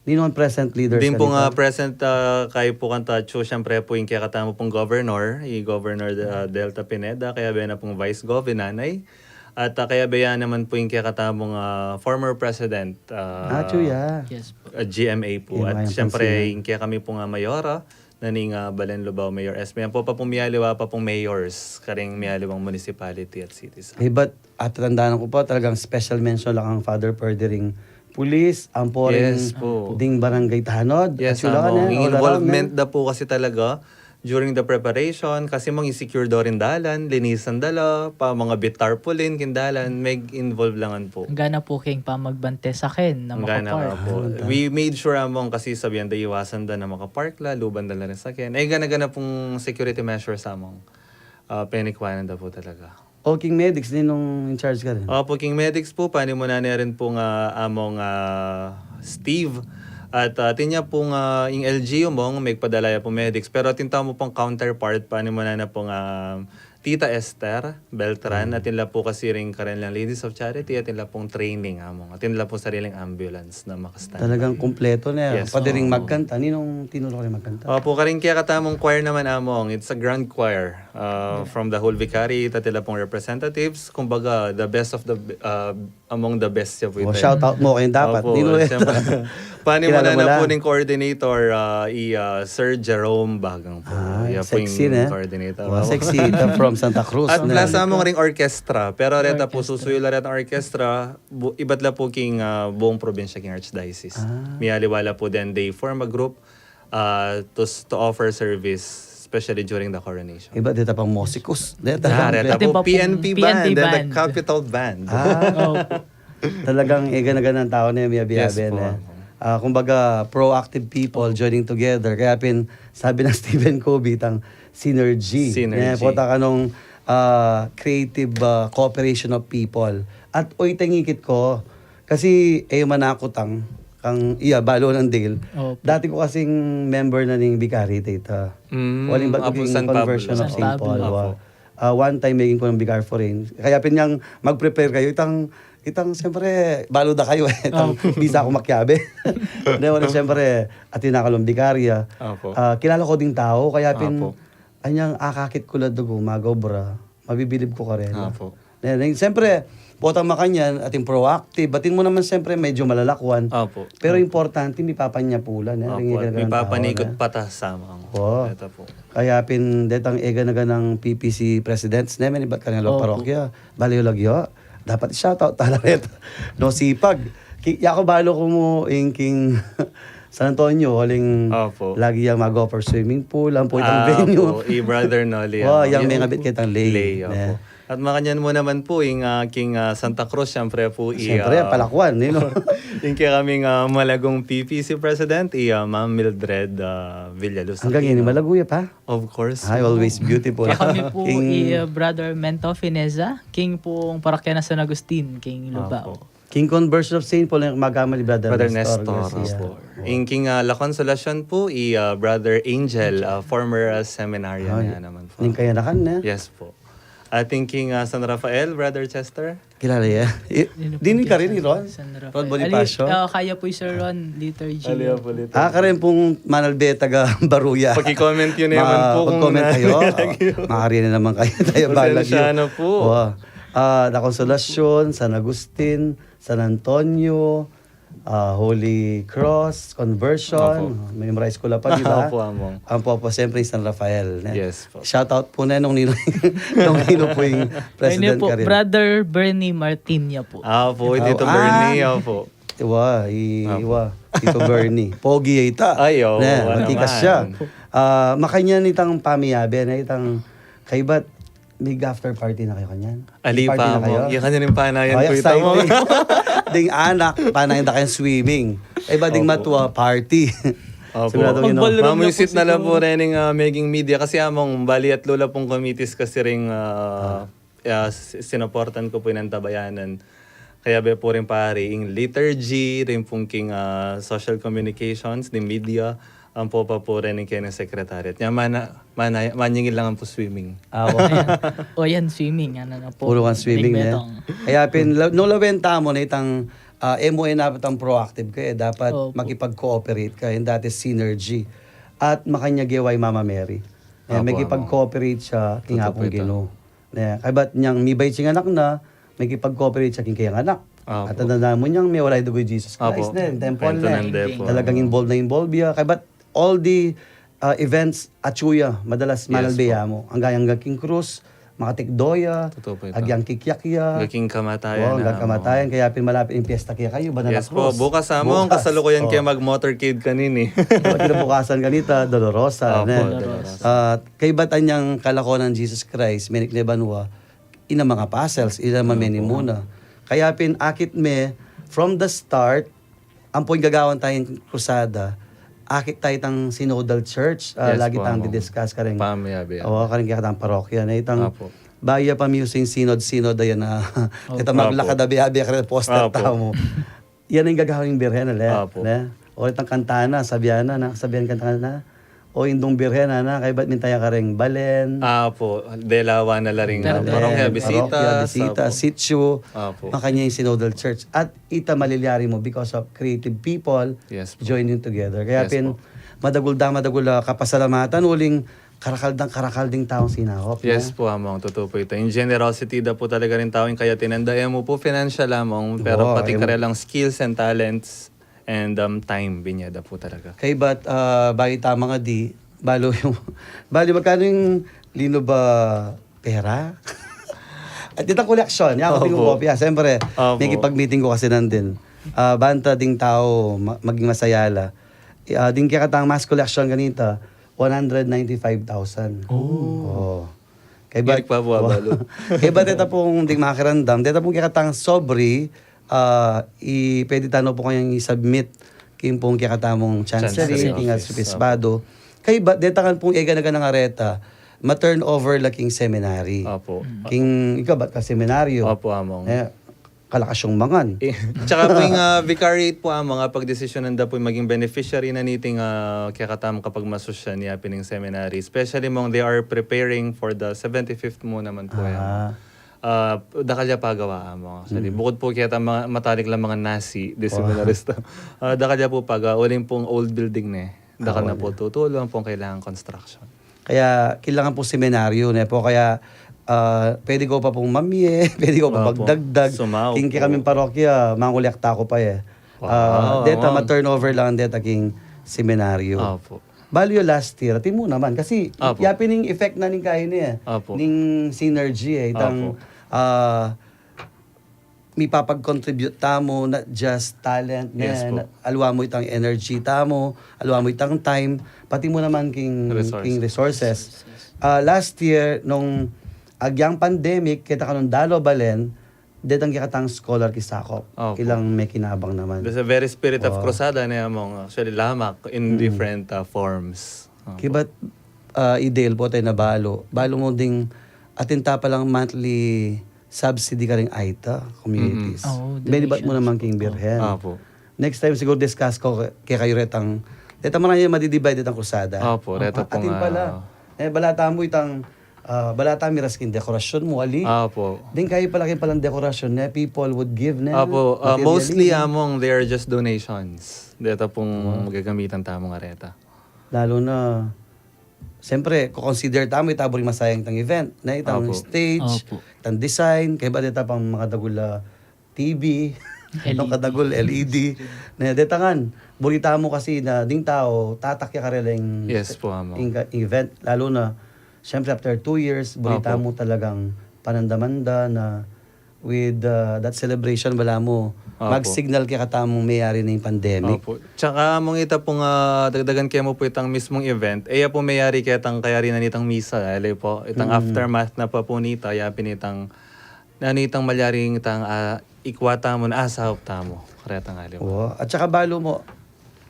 Ninu ang present leaders kanita? Ding pung, ah, present, ah, kaya pu kanita, siyempre pu ing kekatamu pung governor, i Governor, ah, Delta Pineda, kayabe na pung vice gov, i nanay. At, ah, kayabe ya naman pu ing kekatamung, ah, former president, ah, G M A pu. At siyempre, ing kekami pung, ah, mayora, na ning, ah, Balen Lubao Mayor Esme. Ampo pa pung miyaliwa pa pung mayors, karing miyaliwang municipality at cities. Kaybat, atatandanan ku pa, talagang special mention la kang Father Perdi ring pulis, ampo ring ding barangay tanod. Yes, among. Ing involvement da pu kasi talaga during the preparation, kasi mang i-secure da rin dalan, linisan da la, pa mangabit tarpaulin king dalan, mag-involve la ngan pu. Angga na pu king pamagbante saken na makapark. We made sure, among, kasi sabian da, iwasan da na makapark la, luban da la rin saken. E gana-gana pung security measures, among, ah, penikwanan da pu talaga. O, king medics, ninung in charge karin? Opo, king medics pu, panimunan ne rin pung, ah, among, ah, Steve. At, ah, atin ya pung, ah, ing L G U, mong, megpadala ya pung medics. Pero atin tamu pung counterpart, panimunan ne pung, ah, Tita Esther Beltran. Atin la pu kasi ring karin lang Ladies of Charity, atin la pung training, among. Atin la pung sariling ambulance na maka-standby. Talagang kumpleto na. Yes, pwede ring magkanta. Ninung tinuro karin magkanta? Opo, karing kekatamung choir naman, among. It's a grand choir. Ah, from the whole vicariate, atin la pung representatives, kumbaga, the best of the, ah, among the best ya pu ita. Shout out mu kayang dapat. Opo, siyempre. Panimunan na pu ning coordinator, ah, i, ah, Sir Jerome Bagang pu. Ah, ya pu ing sexy, ne? Coordinator. Wow, sexy. Ita from Santa Cruz, ne? At plus, among ring orchestra. Pero reta pu, susuyu la retang orchestra, bu-, ibat la pu king, ah, buong probinsya king archdiocese. Miyaliwa la pu, then they form a group, ah, to s-, to offer service, especially during the coronation. Ibat, deta pang musikus. Deta pang P N P band, deta Capitol Band. Ah, talagang e gana-ganang tau ne, miyabe-yabe ne. Ah, kumbaga, proactive people joining together. Kaya pin, sabi ng Stephen Covey, itang synergy. Synergy. Pota kanung, ah, creative, ah, cooperation of people. At, oy, tengikit ko, kasi, e, manakutang, kang, iya, balu nang Dale. Opo. Dati ku kasing member na ning Vicariate ita. Mm, waling ba't apo king San Pablo. Conversion of San Pablo. Saint Paul, wa. Opo. Ah, one time, meging ku nang Vicar Foreign. Kaya pin yang mag-prepare kayu, itang, itang, siyempre, balu da kayu, e. Itang, bisa ku makiabe. Hindi, wala, siyempre, atin na kalung bikarya. Opo. Ah, kilala ku ding tau, kaya pin, opo, anyang akakit ku la dugu, mag-obra, mabibilib ku karin. Opo. Ne, ne, siyempre, potang makanyan, atin proactive, atin mu naman siyempre medyo malalakwan. Opo. Pero importante, mipapanyapulan, ne? Opo, mipapanikut pa ta sa mga. Wow. Ito po. Kaya pin, detang e gana-ganang P P C presidents, ne, men ibat kanyan lo parokya. Bali, lagyo. Dapat i-shoutout tala reta. No, sipag. Ki-, yaku balu ku mu ing king San Antonio, uling lagi yang mag-offer swimming pool, ampo itang venue. Opo, i Brother Noli, wow, yang mengabit ketang lay. Lay, ne? Opo. At makanyan mu naman po, ing, ah, king, ah, Santa Cruz, siyempre po, i, siyempre, ah, palakwan, you know? Ing kekaming, ah, malagung P P C President, i, ah, Ma'am Mildred, ah, Villaluz Aquino. Anggang ini, malagu ya pa? Of course. Ay, always beautiful. Kekami po, king i, ah, Brother Mento Fineza, king pung parokya na San Agustin, king Lubao. Opo. King Conversion of Saint Paul, yang magamal i Brother Nestor Garcia. Brother Nestor, opo. Ing king, ah, La Consolacion po, i, ah, Brother Angel, ah, former, ah, seminarian na naman po. Ning kayanakan na? Yes po. Atin king, ah, San Rafael, Brother Chester? Kilala ya? I, dini karin i Ron? San Rafael. Ron Bonifacio? Ali, ah, kaya po i Sir Ron, liturgy. Ali po, liturgy. Ah, karin pung manalbe taga Baruya. Paki-comment yu naman po kung mag-comment kayu. Maaari na naman kayu. Tayo balag yu. Pasensya na po. Wow. Ah, La Consolacion, San Agustin, San Antonio, ah, Holy Cross, Conversion, opo, memorize ku la pa, di ba? Opo, among. Ampo, opo, siyempre, San Rafael, ne? Yes po. Shoutout po, ne, nung nino, nung nino po ing president karin. Brother Bernie Martin ya po. Ah, opo, Tito Bernie, opo. Iwa, i-, iwa. Tito Bernie. Pogi ya ita. Ay, oo, ne, matikas naman. Siya. Ah, makanyan itang pamiyabe, ne, itang kaybat, mig after party na kayu kanyan? Ali pa mo. Party na kayu? Iya kanyan ing panayan ku ita mo. Ding anak, panayan da kayang swimming. Ay ba ding matua, party? Opo. Sigurado, you know. Mamuisit na lang po rin yung, ah, maging media kasi among bali at lola pong committees kasi ring, ah, ah, s-, sinuportan ko po yung antabayanan. Kaya be po rin pari, yung liturgy, rin pong king, ah, social communications, the media, ang po pa po rin yung kaya ng secretariat. Nya mana, mana, manyingil lang po swimming. Ah, wa-, o yan, swimming, ano na po. Puro kang swimming, ne? Kaya pin, la-, no, lawenta mo na itang, ah, M O N dapat ang proactive ka, eh. Dapat makipag-cooperate ka, yung dati synergy. At makanya gewa yung Mama Mary. Eh, makipag-cooperate siya, king Apung Ginu. Ne, kaybat nyang mibait sing anak na, makipag-cooperate siya king kayang anak. At tanda namu nyang mewala ing dugu i Jesus Christ, ne, temple, ne. Talagang involved na involved ya. Kaybat all the, ah, events, atyu ya, madalas manalbe ya mu. Anggang, anggang king krus, makatikdo ya, agyang kikyak ya. Anggang kamatayan. Kaya pin malapit ing piyesta kekayu, Banal a Cruz. Bukas among kasalukuyan ke mag-motorcade kanini. Kinabukasan kanita, Dolorosa, ne. At kaybat anyang kalakonan Jesus Christ, menikle banua, ina mga apostles, ina mamenimuna. Kaya pin akit me, from the start, ampo ing gagawan tayang krusada, akit tayu itang synodal church, ah, lagi tayang didiscuss karing, o, karing kekatang parokya, ne, itang bayu ya pa mu sing synod-synod, ayan na, itang maglakad abe-abe karing poster tamu. Yan ing gagawing Birhen, ale, ne? O, itang kanta na, sabian na, na, sabian kanta na, "O Indung Birhen, ana, kaybat minta ya kareng balen." Apo, delawa na la ring parokya, bisita, sitio. Makanya ing synodal church. At ita malilyari mu because of creative people joining together. Kaya pin, madagul da, madagul a kapasalamatan, uling karakal dang karakal ding taung sinakop, ne? Yes po, Among. Totoo po ita. Yung generosity da po talaga ring tau, yung kaya tinanda, e mu po financial lamang, pero pati karelang skills and talents and, um, time, binie da po talaga. Kaybat, ah, bali tama nga di, balu yung, bali magkano yung linu ba pera? At itang koleksyon, yan, kapag yung kopya, siyempre, makikipag-meeting ko kasi nandin. Ah, banta ding tau, ma-, maging masaya la. Ah, ding kekatang mass collection kanita, one hundred ninety-five thousand. Oh. Kaybat, kaybat ita pung ding makiramdam, deta pung kekatang sobre, ah, i-, pwede tana pung kayang i-submit king pung kekatamung chancery, king arsobispado. Kaybat, deta kan pung e gana-gana ngan reta, ma-turn over la king seminary. King, ikabat ka seminaryo. Opo, Among. Eh, kalakas yung mangan. Eh, tsaka po yung, ah, vicariate po, Among, pagdesisyonan da po yung maging beneficiary na niting, ah, kekatamung kapagmasusyan ya pin ing seminary. Especially, Among, they are preparing for the seventy-fifth mu naman po yan. Ah, dakal ya pagawa, Among. Actually, bukod po keta ma-, matalik lang mga nasi, di seminarista. Ah, dakal ya po pagawa, uling pung old building ne. Dakal na po tutulong pung kailangan construction. Kaya kailangan po seminaryo, ne po? Kaya, ah, pwede ko pa pung mamie, pwede ko pa pagdagdag. King kekaming parokya, mangolekta ko pa, e. Ah, deta ma-turnover lang deta king seminaryo. Balu ya last year, atin mu naman. Kasi, ya pin ing effect na ning kain, e. Ning synergy, e. Itang, ah, mipapag-contribute tamu, not just talent, ne, aliwa mu itang energy tamu, aliwa mu itang time, pati mu naman king, king resources. Ah, last year, nung agyang pandemic, keta kanung dalo balen, detang kekatang scholar king sakop. Ilang mekinabang naman. There's a very spirit of crusada, ne, Among, actually, lamak in different, ah, forms. Kaybat, ah, ideal po tayu na balu. Balu mu ding atin ta palang monthly subsidy karing AITA communities. Benibat mu naman king Birhen. Next time siguru discuss ko ke-, kekayu retang, deta maranya madidibay detang krusada. Opo, reta pung, atin pala. Eh, bala tamu itang, ah, bala tamu miras king dekorasyon mu, ali. Opo. Ding kayu pala king palang dekorasyon, ne, people would give, ne? Opo, ah, mostly, Among, they are just donations. Deta pung gagamitan tamu nga reta. Lalu na, siyempre, ko-consider tamu, ita buri masayang itang event, ne, itang stage, itang design, kaybat deta pang makadagul a T V, itang kadagul L E D, ne, deta ngan, buri tamu kasi na ding tau, tatakya karela ing event, lalu na, siyempre, after two years, buri tamu talagang panandaman da na with uh, that celebration, balamu, mag-signal kekatamung meyari na ing pandemic. Opo. Tsaka among ita pung, ah, dagdagan ke mu pu itang mismung event, e ya pu meyari ketang kayarian na nitang misa, ali pu, itang aftermath na pa pu nita, ya pin itang, nanu itang malyaring itang, ah, ikwa tamu na asaup tamu karetang aliwa. Wa, at saka balu mu,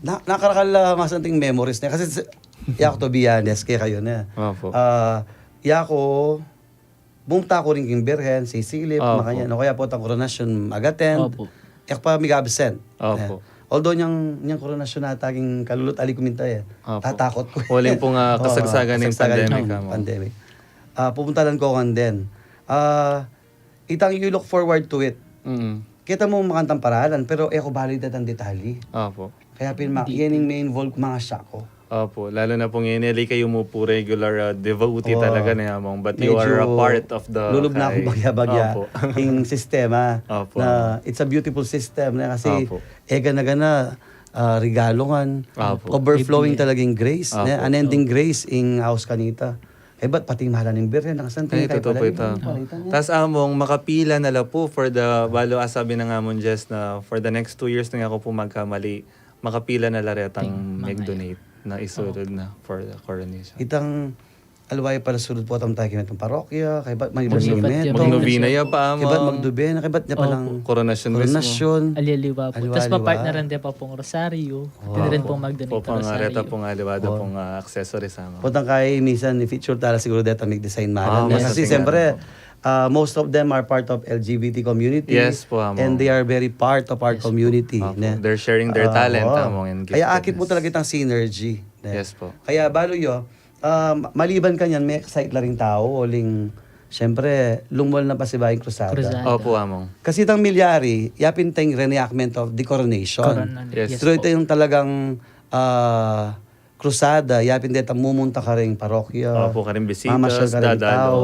na, nakarakal la masanting memories na. Kasi s-, yaku, to be honest kekayu na. Opo. Ah, yaku, bumta ku rin king Birhen, sisilip, makanyan. O kaya potang koronasyon, mag-attend. Opo. E ku pa mig-absent. Opo. Although nyang, nyang koronasyon ata king kalulu't ali ku minta e. Opo. Tatakut ku. Uling pung, ah, kasagsagan ning pandemic, pandemic. Ah, pupunta la ku ngan din. Ah, itang you look forward to it. Mm. Keta mu makantang paralan, pero e ku balu detang detalye. Opo. Kaya pin ma-, yan ing ma-involve ku, mangasya ku. Opo, lalu na pung ngeni, ali kayu mu pu regular, ah, devotee talaga ne, among, but you are a part of the, lulub na kung bagya-bagya ing sistema. Opo. Na it's a beautiful system na kasi e gana-gana, ah, regalu ngan, overflowing talaga ing grace, ne? Unending grace ing aus kanita. Kaybat pati malan ning Birhen, nakasanting. Ay, totoo pu ita. Tas among makapila na la pu for the, balu, ah, sabi na nga mung Jess na for the next two years na nga ku pu magkamali, makapila na la retang mag-donate na isunod na for the coronation. Itang aliwa ya pala sunod pu, atam tayu king metung parokya, kaybat mag-, magnovena ya pa, kaybat magnovena, kaybat ya palang koronasyon mismu. Koronasyon. Aliwa-aliwa pu. Tas pa-partneran de pa pung rosaryo. Pwede rin pong mag-donate rosaryo. Pang reta pung aliwa da pung, ah, accessories, among. Potang kaya minsan i-feature tala siguru deta mig-design malan. Kasi siyempre, ah, most of them are part of L G B T community. Yes pu, among. And they are very part of our community, ne? They're sharing their talent, among, and giftedness. Kaya akit mu talaga itang synergy, ne? Yes pu. Kaya balu yu, ah, maliban kanyan, me-excite la ring tau, uling, siyempre, lumual na pasibayu ing krusada. Opo, among. Kasi itang milyari, ya pin itang reenactment of the coronation. Yes pu. Pero itang talagang, ah, krusada, ya pin detang mumunta karing parokya. Opo, karing bisita, mamasyal karing tau.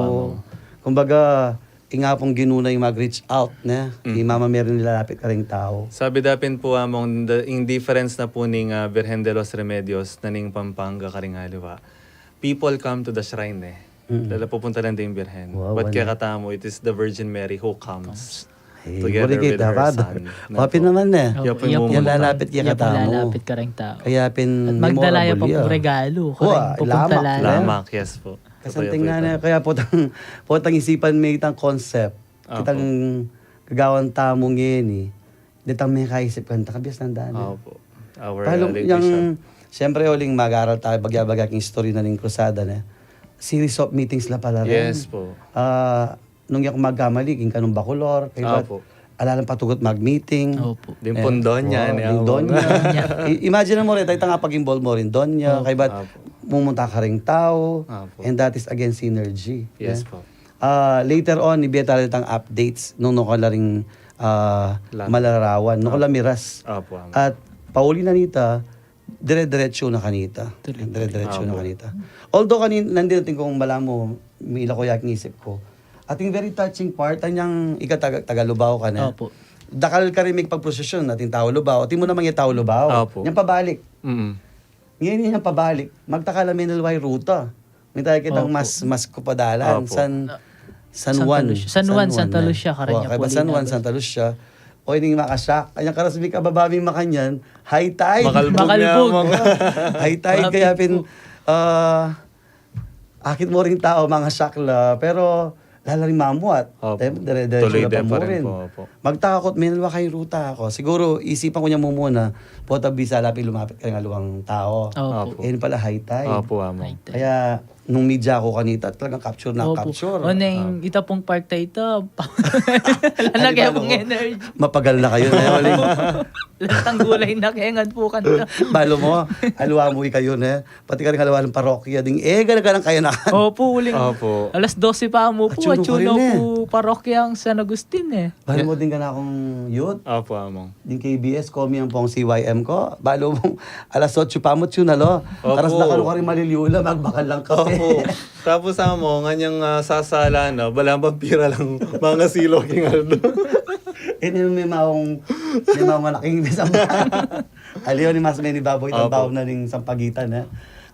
Kumbaga, ing Apung Ginu na ing mag-reach out, ne? Ing mama Mary nilalapit karing tau. Sabi da pin pu, among, the, ing difference na pu ning, ah, Virgen de los Remedios na ning Pampanga karing aliwa. People come to the shrine, eh. Lala pupunta lang ding Birhen. But kaya katamu, it is the Virgin Mary who comes together with her son. Wapin naman, eh. Iya pin lalapit kaya katamu. Kaya pin magdala ya pa pung regalo. Wa, lamak. Lamak, yes po. Kasanting na, kaya potang, potang isipan me itang concept. Kitang gagawan tamu ngeni. Detang mekaisip kanta, kabiasnan da ne. Opo. Palu yang, siyempre, uling mag-aral tamu, bagya-bagya king istorya na ning krusada, ne? Series of meetings la pala rin. Yes po. Ah, nung yaku magkamali, king kanung Bacolor, kaybat, ala lang patugut mag-meeting. Opo. Ding pung donya, ne? Ding donya. I-, imagine mu rin, itang apag-involve mu rin donya, kaybat mumunta karing tau, and that is again synergy. Yes po. Ah, later on, ibie tala itang updates nung nukarin, ah, Malarawan, nukarin Miras. At pauli na nita, dire-diretso na kanita. Dire-diretso na kanita. Although kanin-, nandin atin kung balamu, mila ku ya king isip ku. Ating very touching part, anyang ika taga, taga Lubao ka na. Opo. Dakal karin migpagprosesyon, ating tau Lubao. Atin mu naman yung tau Lubao. Opo. Yung pabalik. Ngeni yang pabalik, magtaka la menalway ruta. May tayo kitang mas, mas kupadalan. San, San Juan. San Juan, Santa Lucia, karin ya po. San Juan, Santa Lucia. O, ining makasyak. Anyang karas mi kababa mi makanyan, high tide. Makalbug. High tide, kaya pin, ah, akit mu ring tau, mangasyak la. Pero, lala ring mamuat. Opo. Dire-diretso la pa mu rin. Magtaka ku, menalwa kayung ruta ku. Siguro, isipan ku nya mumuna, pota bisa la pin lumapit karing aliwang tau. Opo. Yan pala, high tide. Opo, amo. Kaya, nung media ku kanita, talagang capture na capture. O, neng, ita pung part na ita, lala kaya pung energy. Mapagal na kayu, ne? Lantang gulay na kaya ngan po kanta. Balu mu, aliwa mu ikayu, ne? Pati karing aliwa ning parokya ding, e, gana-ganang kayanakan. Opo, uling alas dose pa mu po, atsu na pu parokya ning San Agustin, e. Balu mu ding kanakung youth. Opo, among. Ding K B S, komi ampong C Y M ku. Balu mu, alas otso pa mu, atsu na lo. Opo. Karas na kanu karing maliliu la, magbakal lang kape. Opo. Tapos, among, anyang, ah, sasala na, balamu pira lang, mangasilaw king aldo. Ini me maung, me maung anak ing isang Aliwa ni mas meni babu itang babu na ning Sampaguita, e.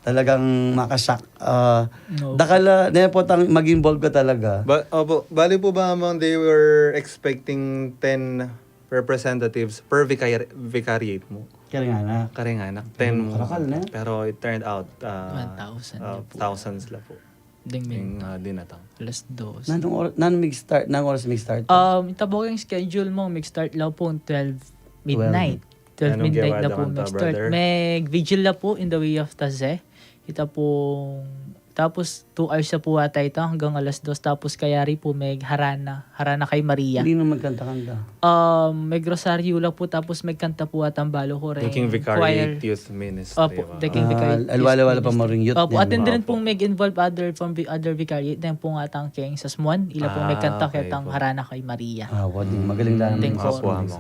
talagang makashock. Ah, Opo. Dakal, ah, ne po tang mag-involve ka talaga. Ba, opo, bali po ba, Among, they were expecting ten representatives per vicari-, vicariate mu? Karing anak. Karing anak, ten mu. Karakal na. Pero it turned out, ah, One thousand ah, na po. Thousands la po. Ding Ding, minta. Ah, dinatang. Alas dos. Nanung or-, nanung mig-start, nanung oras mig-start? Um, ita po keng schedule mu, mig-start la po twelve midnight. Twelve midnight na po mag-start. May vigil na po in the way of Taze. Ita pong, tapos two hours na po ata ita hanggang alas dos. Tapos kayari po may harana, harana kay Maria. Hindi na magkanta-kanta. Um, may rosaryo la po, tapos may kanta po ata ang balo ko rin. Daking Vicariate Youth Ministry. Opo, daking Vicariate Youth Ministry. Alwala-wala pa maring youth. Opo, at hindi rin pong may involve other from vi-, other vicariate. Then po nga tang keng Sasmuan, ila po may kanta kay tang harana kay Maria. Ah, wa, ding magaling lang. Ding choir. Opo, amo.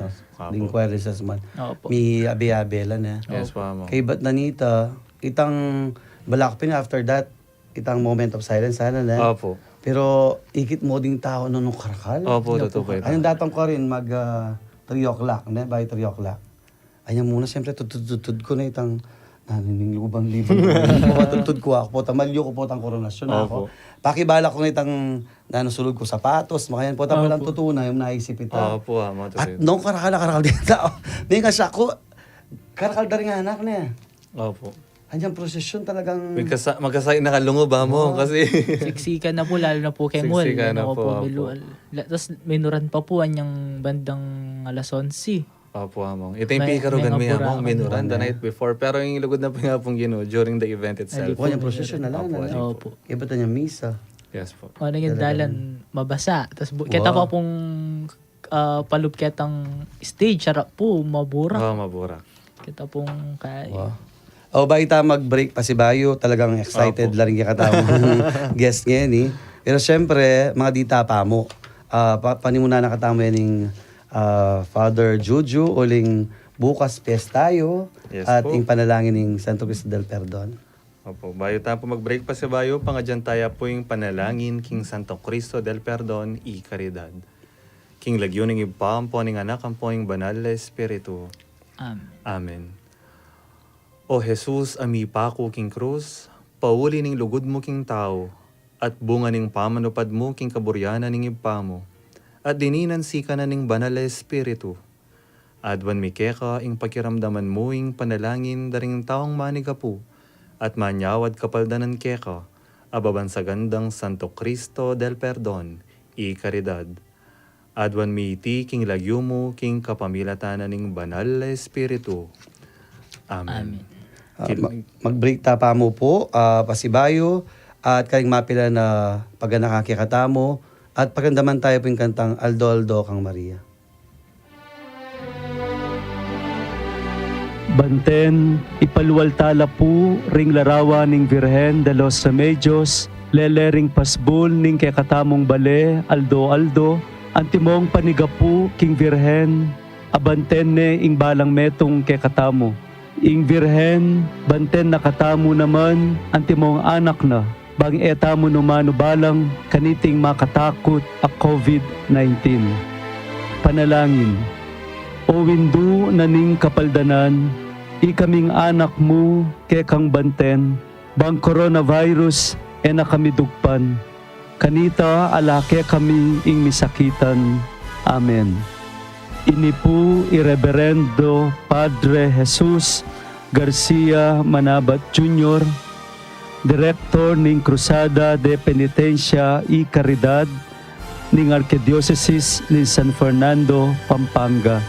Ding choir sa Sasmuan. Opo. Mi abe-abe la na. Yes po, amo. Kay bat na nita, itang balak pin after that, itang moment of silence sana na. Opo. Pero ikit mo ding tao no, no karakal. Opo, totoo po. Anong datang ko rin mag, ah, three o'clock na, by three o'clock. Anya muna, siyempre, tutud-tutud ko na itang nanining lubang libang. Tutud ko ako po, tamalyo ko po tang koronasyon ako. Opo. Pakibala ko na itang nanasulod ko sapatos, makayan po, tapalang tutuna yung naisip ita. Opo, ah, matutunan. At nung karakal, karakal din tao. May nga siya ko, karakal da rin nga anak niya. Opo. Anyang prosesyon talagang magkasa-, magkasakit na kalungob, amo, kasi siksikan na po, lalo na po kay Mul, siksikan na po, opo. Tapos minuran pa po, anyang bandang alas onse. Opo, among. Ito yung pikarugan mo yan, among, minuran the night before. Pero yung lugod na po nga pong Ginu, during the event itself. Ay, di po, anyang prosesyon na lang, opo. Iba tanyang misa. Yes po. O, naging dalan mabasa. Tapos bu-, kita pa pong ah, palub ketang stage, harap po, maburak. Ah, maburak. Kita pong kay. Wow. O, bayu ta mag-break pasibayu, talagang excited la rin katamu guest ngeni. Pero siyempre, mga dita pa mu. Ah, pa-, panimuna na katamu yan ning, ah, Father Juju, uling bukas piyesta yu, at ing panalangin ning Santo Cristo del Perdon. Opo, bayu ta po mag-break pasibayu, pangadyan taya po ing panalangin king Santo Cristo del Perdon y Caridad. King lagyu ning Ibpa, ampo ning Anak, ampo ning Banal a Espiritu. Amen. Amen. O Jesus, a mipaku king krus, pauli ning lugud mu king tau, at bunga ning pamanupad mu king kaburian ning Ibpa mu, at dininan sikanan ning Banal a Espiritu. Aduan mi keka ing pakiramdaman mu ing panalangin da ring taung manigapu at manyawad kapaldanan keka, a babansagan dang Santo Cristo del Perdon y Caridad. Aduan mi iti king lagyu mu, king kapamilatan na ning Banal a Espiritu. Amen. Amen. Ah, mag-, mag-break ta pa mu po, ah, pasibayu, at karing mapilan a paganakan kekatamu, at pakiramdaman taya pu ing kantang Aldo-aldo kang Maria. Banten, ipalual tala pu ring larawan ning Virgen de los Remedios, lele ring pasbul ning kekatamung bale aldo-aldo, antimong panigapu king Virgen, abanten ne ing balang metung kekatamu. Ing Virgen, banten na katamu naman, antimong anak na, bang e tamu numanubalang kaniting makatakut a COVID nineteen. Panalangin. O Indu na ning kapaldanan, ikaming anak mu kekang banten, bang coronavirus e na kami dugpan. Kanita ala kekami ing misakitan. Amen. Ini pu i Reberendo Padre Jesus Garcia Manabat Junior, Direktor ning Cruzada de Penitencia y Caridad ning Arkidiosesis ning San Fernando, Pampanga.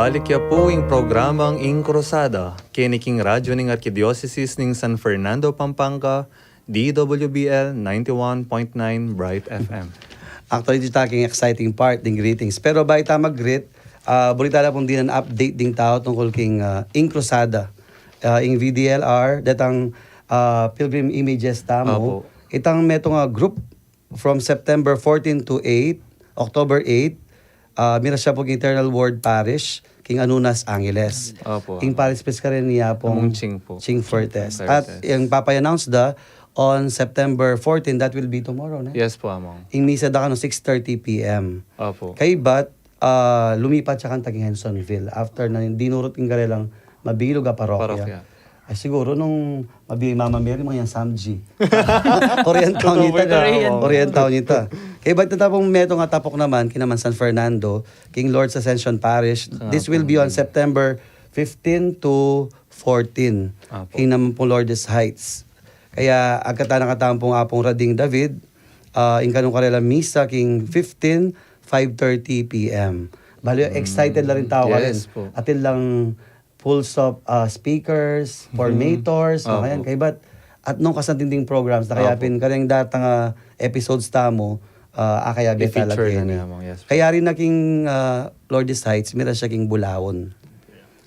Balik ya pu ing programang Ing Cruzada, keni king radyo ning Arkidiosesis ning San Fernando, Pampanga, D W B L ninety-one point nine Bright F M. Actually, dita king exciting part ding greetings. Pero bayu ta mag-greet, ah, buri ta la pung dinan update ding tau tungkul king, ah, Ing Cruzada. Ah, ing V D L R, detang, ah, pilgrim images tamu. Opo. Itang metung a group from September fourteen to eight, October eight, ah, mira siya pu king Eternal Word Parish, king Anunas, Angeles. Opo, Among. Ing parish priest karin ya pung Among Ching po. Ching Fuertes. Fuertes. At ing papa-announce da on September fourteen, that will be tomorrow, ne? Yes po, Among. Ing misa da kanu six thirty P M. Opo. Kaybat, ah, lumipat siya kanta king Hensonville after na dinurut ing karelang mabilug a parokya. Parokya. Ay, siguro nung mabiye i Mama Mary, mga yang Samji. Orientaw Totoo nita. Ita, Among. Orientaw nita. Kaybat ita pung metung a tapok naman, kinaman San Fernando, king Lord's Ascension Parish. This will be on September fifteen to fourteen. Apo. King naman pung Lourdes Heights. Kaya agkatan na katamu pung Apung Rading David, ah, ing kanung karelang misa king fifteen, five thirty P M. Bali, excited la rin tau karin. Yes po. Atin lang pools of, ah, speakers, formators, mga yan. Kaybat, at nung kasanting ding programs, na kaya pin, kareng datang, ah, episodes tamu, ah, akayabe tala keni. I-feature na naman, yes po. Kaya rin na king, ah, Lourdes Heights, mira siya king Bulaon.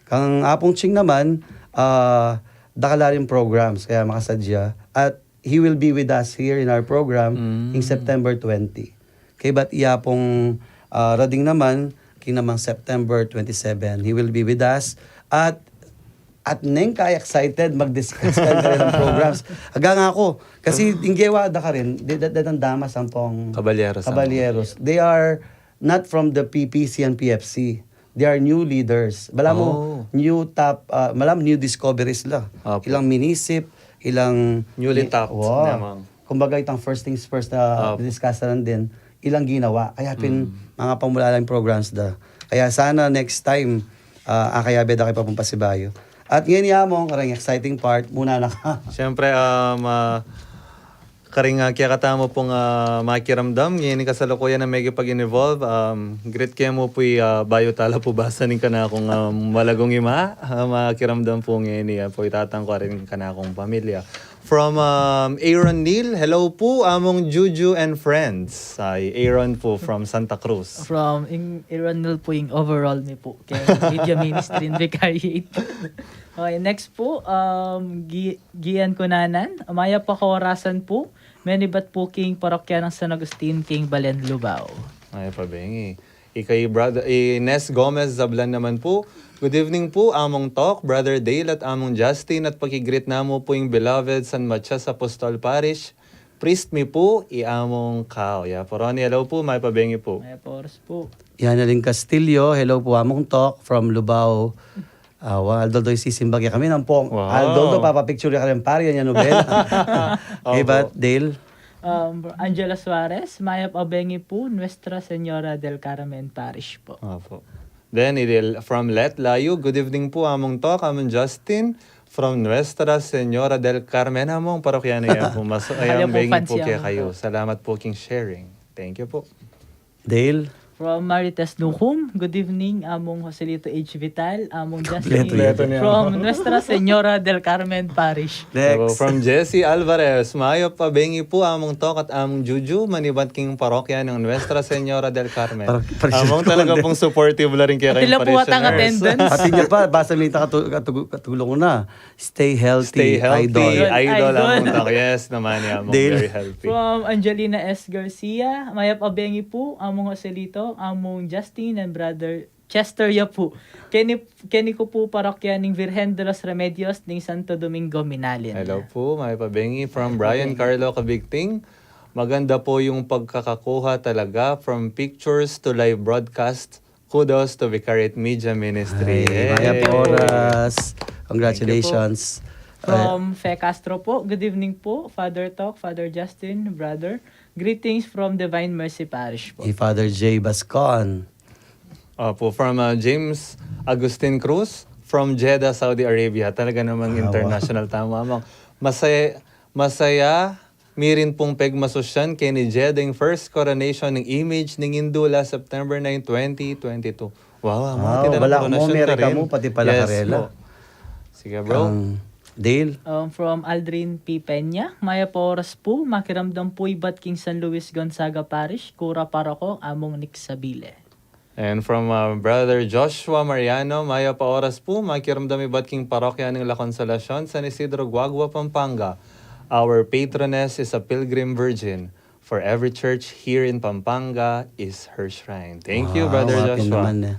Kang Apung Ching naman, ah, dakal la ring programs, kaya makasadya. At he will be with us here in our program in September twenty. Kaybat i Apung, ah, Rading naman, king namang September twenty-seven, he will be with us. At, at neng ka-excited mag-discuss kan karelang programs. Aga nga aku, kasi ing gewa da karin, de, de, de, damas ampong Caballeros, Caballeros. They are not from the P P C and P F C. They are new leaders. Balamu, new top, ah, balamu new discoveries la. Apo. Ilang minisip, ilang Newly tapped, wow. Kumbaga, itang first things first na discussion din, ilang ginawa. Kaya pin, mga pamulalang programs da. Kaya sana next time, ah, akayabe da kayu pa pung pasibayu. At ngeni, Among, kareng exciting part, muna na ka. Siyempre, um, ah, Karing, ah, kekatamu pung, ah, makiramdam, ngeni kasalukuyan a mekipag-involve, um, greet ke mu pu, ah, bayu tala pu basa ning kanakung, ah, malagung ima, ah, makiramdam pu ngeni, ah, pu itatang ku rin kanakung pamilya. From, um, Aaron Neal, "Hello pu, Among Juju and friends." Ay, Aaron pu from Santa Cruz. From ing Aaron Neal pu ing overall mi pu. Kaya media ministry in Vicariate. Okay, next pu, um, Gi-, Gian Cunanan, mayap a kaorasan pu, menibat pu king parokya nang San Agustin king Balen, Lubao. Mayap a bengi. Ikay brother, Ines Gomez Zablan naman pu, "Good evening pu, Among Tok, Brother Dale at Among Justin, at paki-greet namu pu ing beloved San Matias Apostol Parish. Priest mi pu, i Among Kao." Ya pu, Ronnie, hello pu, mayap a bengi pu. Mayap a oras pu. Yan, Aling Castillo, "Hello pu, Among Tok, from Lubao." Ah, wa, although do isisimba ke kami, ampong. Wow. Although do papapicture ke kami, pari, yan, yan, Nobel. Opo. Hey, but Dale? Um, Angela Suarez, "Mayap a bengi pu, Nuestra Señora del Carmen Parish pu." Opo. Then, idil, from Let Layu, "Good evening pu, Among Tok, Among Justin, from Nuestra Señora del Carmen." Among, parokya na yan pu, mas, ayang bengi pu kekayu. Salamat pu king sharing. Thank you pu. Dale? From Marites Nucum, "Good evening, Among Joselito H. Vital, Among Justin, from Nuestra Señora del Carmen Parish." Next. From Jesse Alvarez, "Mayap a bengi pu, Among Tok at Among Juju, manibat king parokya nang Nuestra Señora del Carmen." Among, talaga pung supportive la rin kaya kayong parishioners. Attendance. Pati niya pa, basa mi ta katu-, katu-, katulong na. Stay healthy, idol. Idol, Among Tok. Yes naman, Among. Very healthy. From Angelina S. Garcia, "Mayap a bengi pu, Among Joselito, Among Justin, and Brother Chester ya pu. Keni, keni ku pu parokya ning Virgen de los Remedios ning Santo Domingo, Minalin." Hello pu, mayap a bengi. From Brian Carlo Cabigting, "Maganda po yung pagkakakuha talaga, from pictures to live broadcast. Kudos to Vicariate Media Ministry." Ay, mayap a oras. Congratulations. From Fe Castro po, "Good evening po, Father Tok, Father Justin, brother. Greetings from Divine Mercy Parish po." I Father J Bascon. Opo, from, ah, James Agustin Cruz, from Jeddah, Saudi Arabia. Talaga namang international tamu, Among. "Masaya, masaya mi rin pung pegmasusyan keni Jeddah ing first coronation ning image ning Indula, September nine, twenty twenty-two." Wow, amo, ah, tita, wala, Merika mu, pati pala karela. Yes po. Sige, bro. Ang Dale? Um, from Aldrin P. Peña, mayap a oras pu, makiramdam pu ibat king San Luis Gonzaga Parish, kura paroko, Among Nick Sabile. And from, uh, Brother Joshua Mariano, mayap a oras pu, makiramdam ibat king parokya ning La Consolacion, San Isidro, Guagua, Pampanga. Our patroness is a pilgrim virgin. For every church here in Pampanga is her shrine. Thank you, Brother Joshua. Wow, apin naman, eh.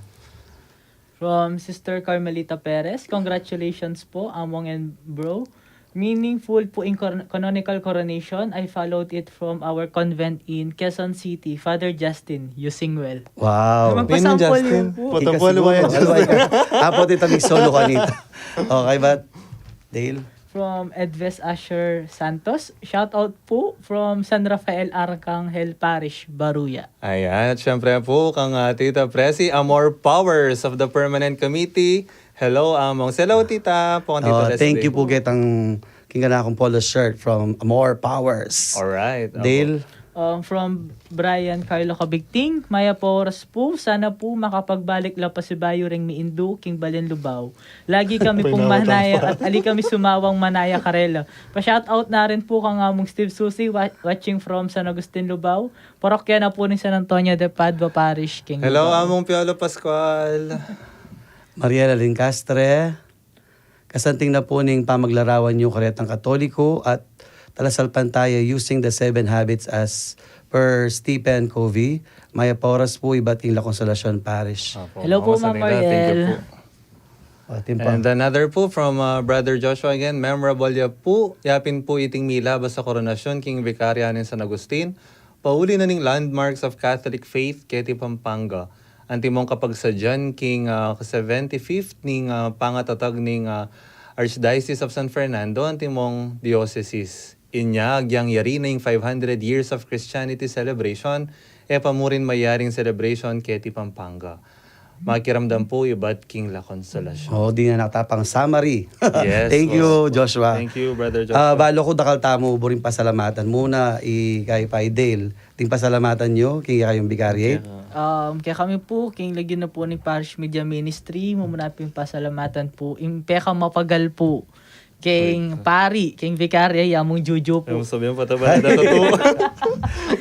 From Sister Carmelita Perez, congratulations po, Among and Bro. Meaningful po in cor-, canonical coronation. I followed it from our convent in Quezon City, Father Justin Yusingwel. Wow. Magpasample yun po. Patapol mo yan, Justin. Apo, tita, may solo kanita. Okay, but Dale? From Edves Asher Santos, shout out po from San Rafael Arcangel Parish, Baruya. Ayan, at syempre po kang, ah, Tita Presi, Amor Powers of the Permanent Committee. Hello, Among. Hello, Tita. Po kang Tita Presi. Oh, thank you po, getang king kanakung polo shirt from Amor Powers. Alright, Dale? Um, from Brian Carlo Cabigting, mayap a oras po, sana po makapagbalik la pasibayu ring mi indu king balen Lubao. Lagi kami pong manaya at ali kami sumawang manaya karela. Pa-shout out na rin po kang Among Steve Susi, wa-, watching from San Agustin, Lubao. Parokya na po ning San Antonio de Padua Parish, king Lubao. Hello, Among Piolo Pascual. Mariela Lincastre. Kasanting na po ning pamaglarawan yu karetang Katoliko at talasalpantaya using the seven habits as per Stephen Covey. Mayap a oras po, ibat king La Consolacion Parish. Apo, hello po, Mama Mariel. Thank you po. O, atin pa. And another po from, uh, Brother Joshua again. Memorable ya po, yapin po iting mila basta koronasyon king Vicaria ning San Agustin. Pauli na ning Landmarks of Catholic Faith keti Pampanga. Antimong kapagsadyan king, ah, seventy-fifth ning, ah, pangatatag ning, ah, Archdiocese of San Fernando, antimong diocesis. Inya, agyang yari na ing five hundred years of Christianity celebration, e pa mu rin mayaring celebration keti Pampanga. Makiramdam po ibat king La Consolacion. O, dinan na katang summary. Yes, thank you, Joshua. Thank you, Brother Joshua. Ah, balu ku dakal tamu buring pasalamatan muna, i kay Pay Dale. Ding pasalamatan yu king kekayung vicariate? Um, kekami pu, king lagyu na pu ning Parish Media Ministry, mumuna pin pasalamatan pu ing pekamapagal pu king pari, king vicaria, i Among Juju pu. Ay, mu sabihan, pataba na datu.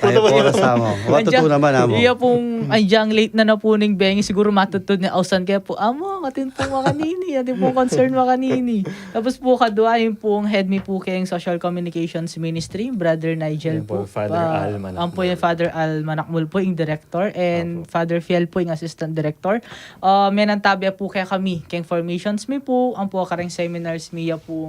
Ay, oras, Among. Wa, tutu naman, Among. Iya pung, agyang late na na pu ning bengi, siguru matutud ne, ausan ke pu, Among, atin pung makanini, atin pung concern makanini. Tapos pu, kadua, ing pung head mi pu keng Social Communications Ministry, Brother Nigel pu. Father Al Manakmul. Ampo ing Father Al Manakmul pu ing director, and Father Fiel pu ing assistant director. Ah, menantabe pu kekami keng formations mi pu, ampo kareng seminars mi, iya pung,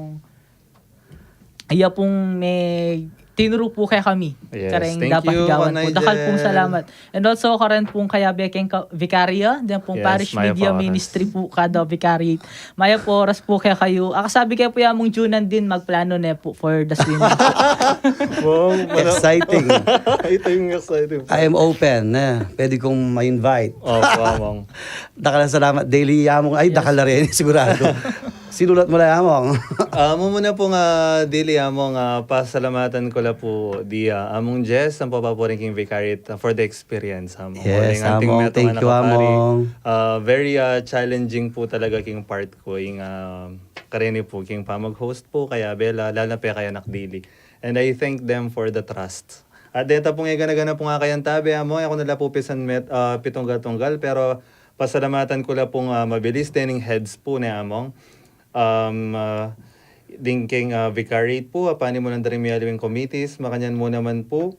iya pung me tinuru pu kekami. Yes, thank you, Kareng dapat gawan pu. Dakal pung salamat. And also, karin pung kayabe keng ka-, vicaria, den pung Parish Media Ministry pu, kada vicariate. Mayap a oras pu kekayu. Akasabi ke pu ya, Among Junan din, magplano ne pu for the swimming pool. Wow, exciting. Ito yung exciting. I am open, eh. Pwede kung ma-invite. Opo, Among. Dakal a salamat, Dale, Among. Ay, dakal na rin, sigurado. Sinulat mu la, Among. Ah, mumuna pung, ah, Dale, Among, ah, pasalamatan ku la pu di, ah, Among Jess, ampo pa pu rin king vicariate, ah, for the experience, Among. Yes, Among. Thank you, Among. Ah, very, ah, challenging pu talaga king part ku, ing, ah, kareni pu, king pamag-host pu, kayabe la, lalo na pekayu, Anak Dale. And I thank them for the trust. At deta pung e gana-gana pung akayan tabe, Among, e ku na la pu pisan met-, ah, pitunggal-tunggal, pero pasalamatan ku la pung, ah, mabilis dening heads pu ne, Among. Um, ah, ding keng, ah, vicariate pu, ah, panimunan da ring miyaliwang committees, makanyan mu naman pu,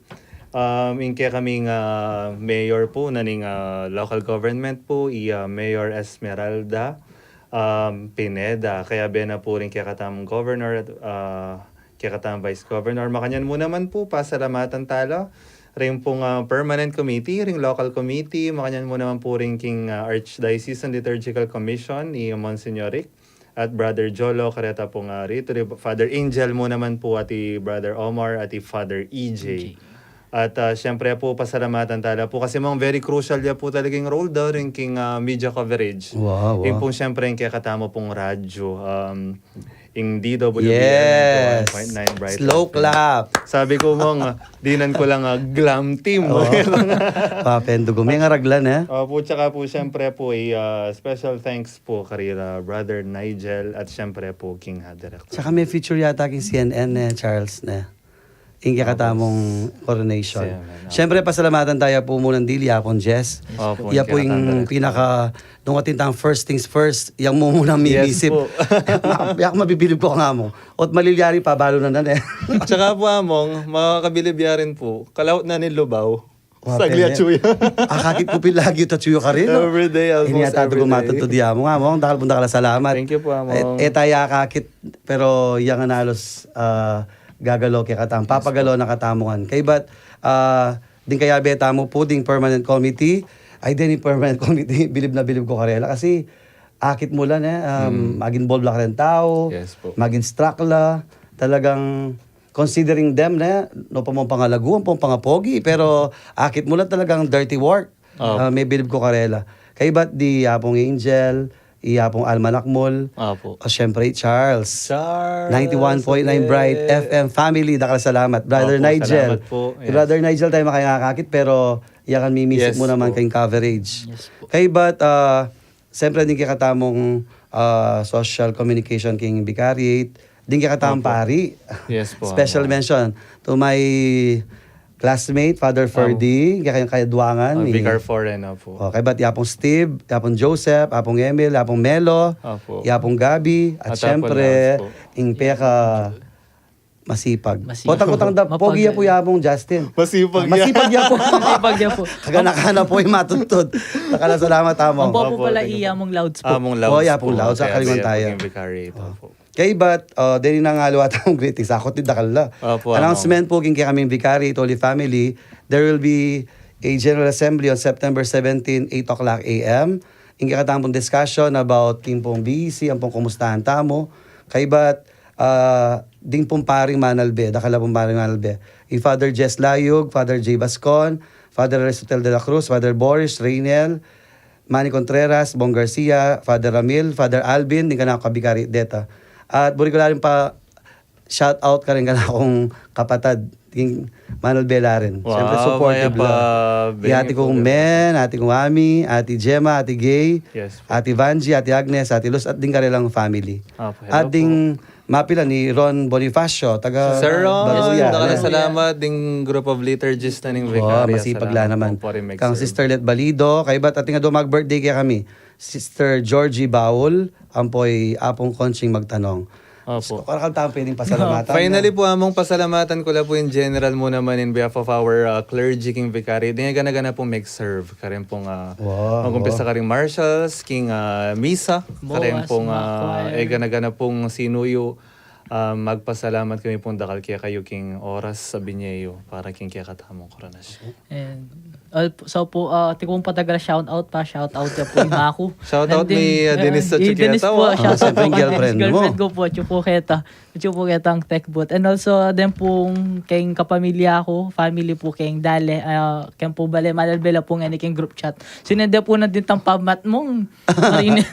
um, ing kekaming, ah, mayor pu, na ning, ah, local government pu, i, ah, Mayor Esmeralda, um, Pineda, kayabe na pu ring kekatamung governor at, ah, kekatamung vice governor. Makanyan mu naman pu, pasalamatan tala ring pung, ah, permanent committee, ring local committee, makanyan mu naman pu ring king, ah, Archdiocesan Liturgical Commission, i Monsignor Rick, at Brother Jolo, kareta pung, ah, rito, di Father Angel mu naman pu, at i Brother Omar, at i Father E J. E J. At, ah, siyempre po, pasalamatan tala po. Kasi, Among, very crucial ya po talaga ing role da rin king, ah, media coverage. Wow, wow. Ing pong, siyempre, ing kekatamu pong radyo, um, ing D W B R ninety-one point nine Bright Slow F M. Clap. Sabi ko, Among, ah, dinan ko lang, ah, glam team. Oo. Papendugum. Ing araglan, eh. Opo, tsaka po, siyempre po, i, ah, special thanks po karila Brother Nigel at siyempre po king, ah, director. Tsaka may feature yata king C N N, eh, Charles, ne? Ing kekatamung coronation. Siyempre, pasalamatan taya pu munang dili, ya pung Jess. Opo, ya pu ing pinaka, nung atin tang first things first, yang mumunang mimisip. Yes po. Ya, mabibilib ku, Among. Ot malilyari pa, balu na na, ne. Tsaka po, Among, makakabilib ya rin po. Kalaut na ning Lubao. Saglit atyu ya. Akakit ku pin lagi atyu ya karela. Every day, almost every day. Ini yata ing matudtud ya, Among. Among, dakal pung dakal a salamat. Thank you po, Among. E, e taya akakit, pero yang analos, ah, gagalo kekatamu, papagalo na katamu ngan. Kaybat, ah, ding kayabe tamu pu, ding permanent committee, ay, ding permanent committee, bilib na bilib ku karela kasi akit mu la, ne, um, mag-involve la kareng tau, mag-instruct la, talagang considering them, ne, no, pa mung pangalagu, ampong pangapogi, pero akit mu la talagang dirty work. Ah, mebilib ku karela. Kaybat di Apung Angel, i Apung Alma Nakmul, o siyempre i Charles. Ninety-one point nine Bright F M family, dakal a salamat. Brother Nigel. Brother Nigel, tamu makayang akakit, pero yakan mimisip mu naman keng coverage. Kaybat, ah, siyempre, ding kekatamung, ah, social communication king vicariate, ding kekatamung pari. Special mention to my classmate, Father Ferdy, kekayung kayaduangan, Vicar Foreign, opo. O, kaybat ya pung Steve, ya pung Joseph, ya pung Emil, ya pung Melo, ya pung Gabby, at siyempre, ing peka masipag. Potang-potang da, pogi ya pu ya pung Justin. Masipag ya. Masipag ya pu. Masipag ya pu. Kaganakan na pu ing matudtud. Dakal a salamat, Among. Ampo pu pala i Among Louds pu. Among Louds pu. O, ya pung Louds, kalinguan taya. Kaybat, ah, deni na nga aliwa tamung greetings. Akut di dakal la. Announcement pu king kekaming vicariate, Holy Family. There will be a General Assembly on September seventeen, eight o'clock A M. Ing kekatamung discussion about king pung B E C, ampong kumustahan tamu. Kaybat, ah, ding pung paring manalbe, dakal a pung paring manalbe. I Father Jess Layug, Father J Bascon, Father Aristotel de la Cruz, Father Boris, Reynel, Manny Contreras, Bong Garcia, Father Ramil, Father Alvin, ding kanaku kabikari deta. At buri ku la rin pa-shout out karing kanakung kapatad, ding manalbe la rin. Siyempre, supportive la. I ate kung Men, ate kung Ami, ate Gemma, ate Gay, ate Vangie, ate Agnes, ate Luz, at ding karelang family. At ding mapilan, i Ron Bonifacio, taga Sir Ron, dakal a salamat, ding group of liturgist na ning vicaria. Masipag la naman. Kang Sister Let Balido, kaybat atin nga dumag-birthday kekami, Sister Georgie Baul, ampo i Apung Conching Magtanong. Opo. Karakal tamung pwedeng pasalamatan. Finally pu, Among, pasalamatan ku la pu in general mu naman in behalf of our, uh, clergy king vicariate. Ding e gana-gana pung mag-serve karin pung, uh, mag-umpisa karing marshals, king, uh, misa, karin pung, uh, e gana-gana pung sinuyu. Uh, magpasalamat kami pung dakal kekayu king oras a binye yu para king kekatamung koronasyon. And, uh, so pu, uh, atin kung patagal shout out pa, shout out ya pu i maku. Shout out mi, uh, Denise Suchuketa. Denise pu, shout out pu kang Denise, girlfriend ku pu, atyu pu keta. Atyu pu ketang tech booth. And also, den pung keng kapamilya ku, family pu keng Dale, uh, keng pu bale, manalbe la pu ngeni keng group chat. Sinende pu na din tang pamat mung, marine.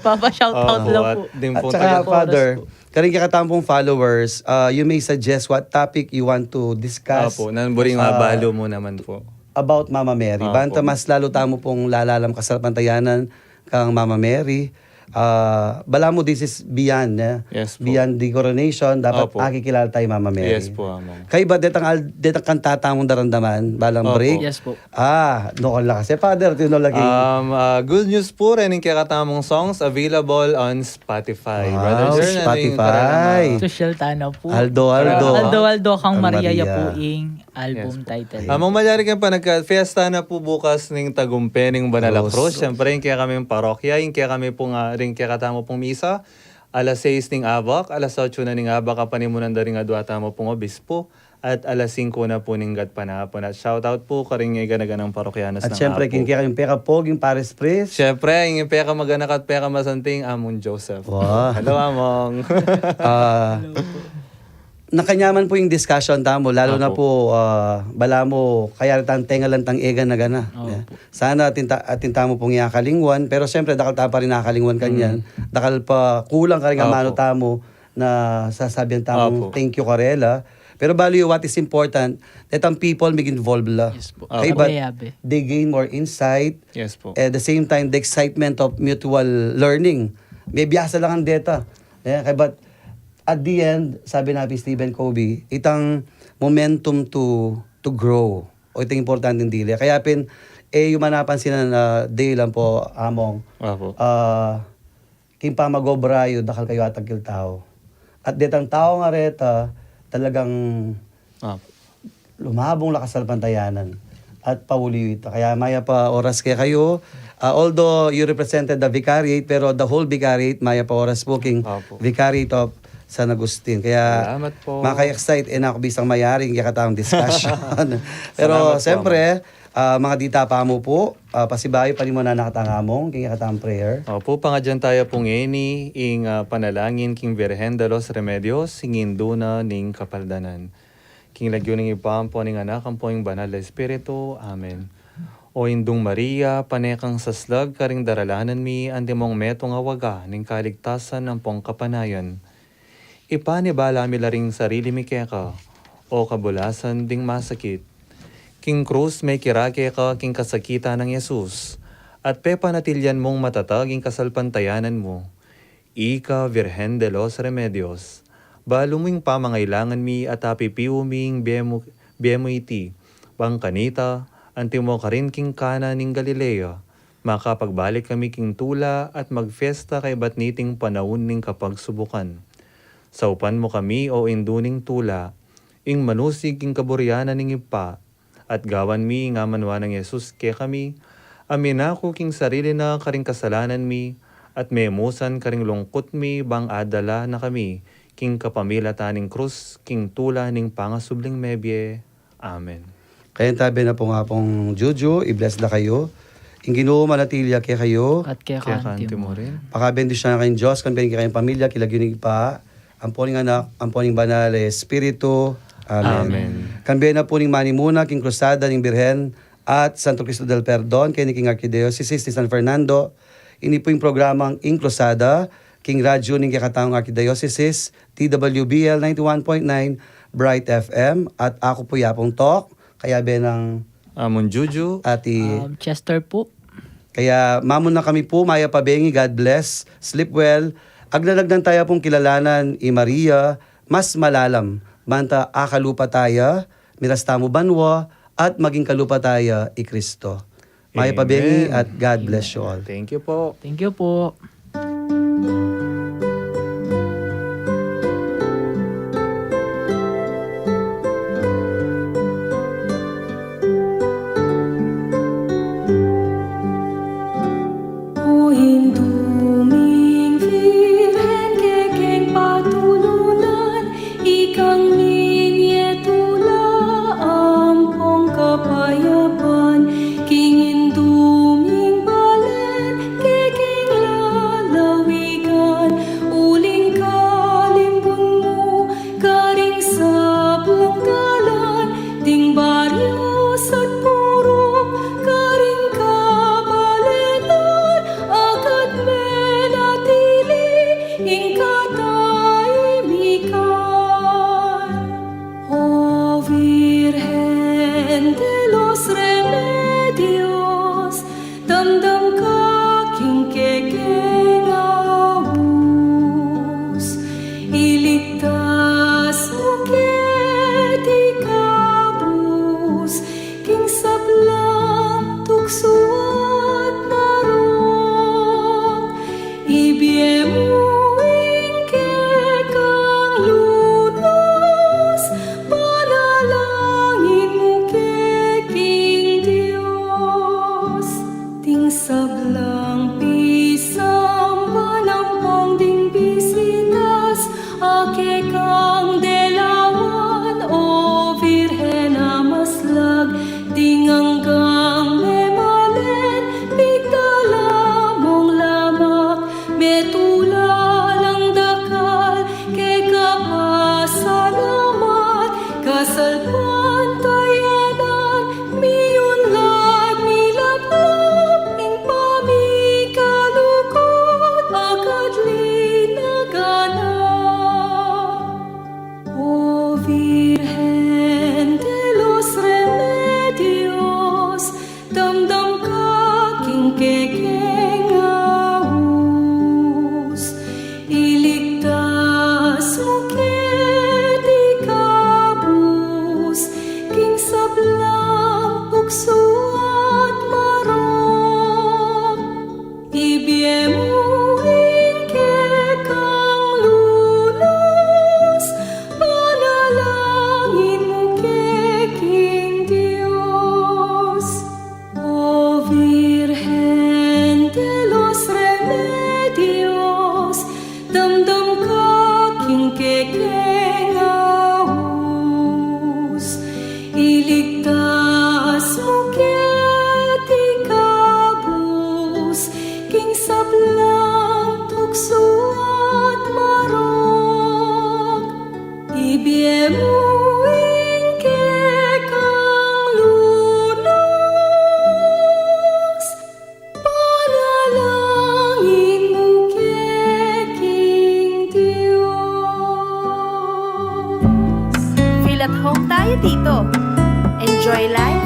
Papa shout out la pu. At saka, Father, karing kekatamung followers, uh, you may suggest what topic you want to discuss. Opo, nanu buri ing mabalu mu naman pu. About Mama Mary. Banta mas lalu tamu pung lalalam kasalpantayanan kang Mama Mary. Uh, balamu this is beyond, eh? Yes pu. Beyond the coronation, dapat akikilala taya i Mama Mary. Yes pu, Among. Kaybat detang al-, detang kanta tamung daramdaman, balang break. Yes pu. Ah, nanu la kasi, Father, tinu lagi. Um, uh, good news pu, rening kekatamung songs available on Spotify. Wow, Brother Jern, Spotify. Sosyal tana pu. Aldo, Aldo. Aldo, Aldo kang Maria, ya pu ing album title. Among, malyari keng panagka-, fiesta na pu bukas ning Tagumpe ning Banal a Cruz. Siyempre, ing kekaming parokya, ing kekami pung, ah, ring kekatamu pung misa, alas sais ning abak, alas otso na ning abak, a panimunan da ring adua tamu pung obispo. At alas singko na pu ning gatpanapun. At shout out pu karing e gana-ganang parokyanos nang Apu. At siyempre, king kekaming pekapoging parish priest. Siyempre, ing pekamaganaka at pekamasanting Among Joseph. Wow. Hello, Among. Ah, nakanyaman pu ing discussion tamu, lalu na pu, ah, balamu kaya retang tenga lang tang egan na gana. Sana atin ta-, atin tamu pung iyakalingwan, pero siyempre, dakal ta pa rin nakalingwan kanyan. Dakal pa kulang karing amanu tamu na sasabian tamu, thank you karela. Pero balu yu, what is important, detang people mig-involve la. Yes pu. Kaybat, they gain more insight. Yes pu. At the same time, the excitement of mutual learning. Mebiasa la ngan deta. Eh, kaybat, at the end, sabi na pi Stephen Covey, itang momentum to, to grow. O itang importanteng dili. Kaya pin, e yu man apansinan, ah, dili lang pu, Among. Ah, king pamag-obra yu, dakal kayu atagkil tau. At detang tau ngan reta, talagang lumabung la kasalpantayanan. At pauli yu ita. Kaya mayap a oras kekayu. Ah, although you represented the vicariate, pero the whole vicariate, mayap a oras pu king vicariate of San Agustin. Kaya maka-excite, e na ku bisang mayaring kekatang discussion. Pero siyempre, ah, manga dita pa mu pu, ah, pasibayu pa rin mu na nakatang Among, kekatang prayer. Opu, pangadyan taya pu ngeni ing, ah, panalangin king Virgen de los Remedios, ing indu na ning kapaldanan. King lagyu ning Ibpa, ampo ning Anak, ampo ning Banal a Espiritu. Amen. O Indung Maria, pane kang saslag karing daralanan mi, antimong metung a waga ning kaligtasan ampong kapanayan. Ipanibala mi la ring sarili mi keka, o kabulasan ding masakit. King krus mekirake ka king kasakitan nang Jesus, at pepanatilyan mung matatag ing kasalpantayanan mu. Ika, Virgen de los Remedios, balu mu ing pamangailangan mi at apipiu mi ing bie mu, bie mu iti, bang kanita, antimo karin king Cana ning Galilea, makapagbalik kami king tula at magfiesta kaybat niting panaun ning kapagsubukan. Saupan mu kami, o Indu ning tula, ing manusig king kaburian ning Ibpa, at gawan mi ing amanwa nang Jesus kekami, a minaku king sarili na karing kasalanan mi, at memusan karing lungkut mi bang adala na kami king kapamilatan ning krus king tula ning pangasubling mebie. Amen. Kayang tabe na pung Apung Juju, i-bless da kayu. Ing Ginu manatili ya kekayu. At keka naman rin. Pakabendisyonan kayung Dios, kambe ning kekayung pamilya, king lagyu ning Ibpa, ampo ning Anak, ampo ning Banal a Espiritu. Amen. Amen. Kambe na pu ning manimuna king Krusada ning Birhen at Santo Cristo del Perdon, keni king Arkidiosesis ni San Fernando. Ini pu ing programang Ing Krusada, king radyu ning kekatang Arkidiosesis, D W B L ninety-one point nine Bright F M, at aku pu i Apung Tok, kayabe nang Amung Juju. Ati. Um, Chester pu. Kaya mamuna kami pu, mayap a bengi, God bless, sleep well. Aglalagdan taya pung kilalanan i Maria mas malalam, banta akalupa taya, miras tamu banua, at maging kalupa taya i Cristo. Mayap a bengi at God bless you all. Thank you po. Thank you po. O Indu ming Virgen, kekeng patulunan, ikang minye tula ampong kapayapan, king Indu ming balen, kekeng la Iligtas mu ke king kabus, king sablang tuksu at marok. Ibie mu ing kekang lunas, panalangin mu ke king Dios. Feel at home tayo dito. Enjoy life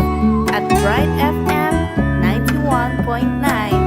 at Bright F M ninety-one point nine.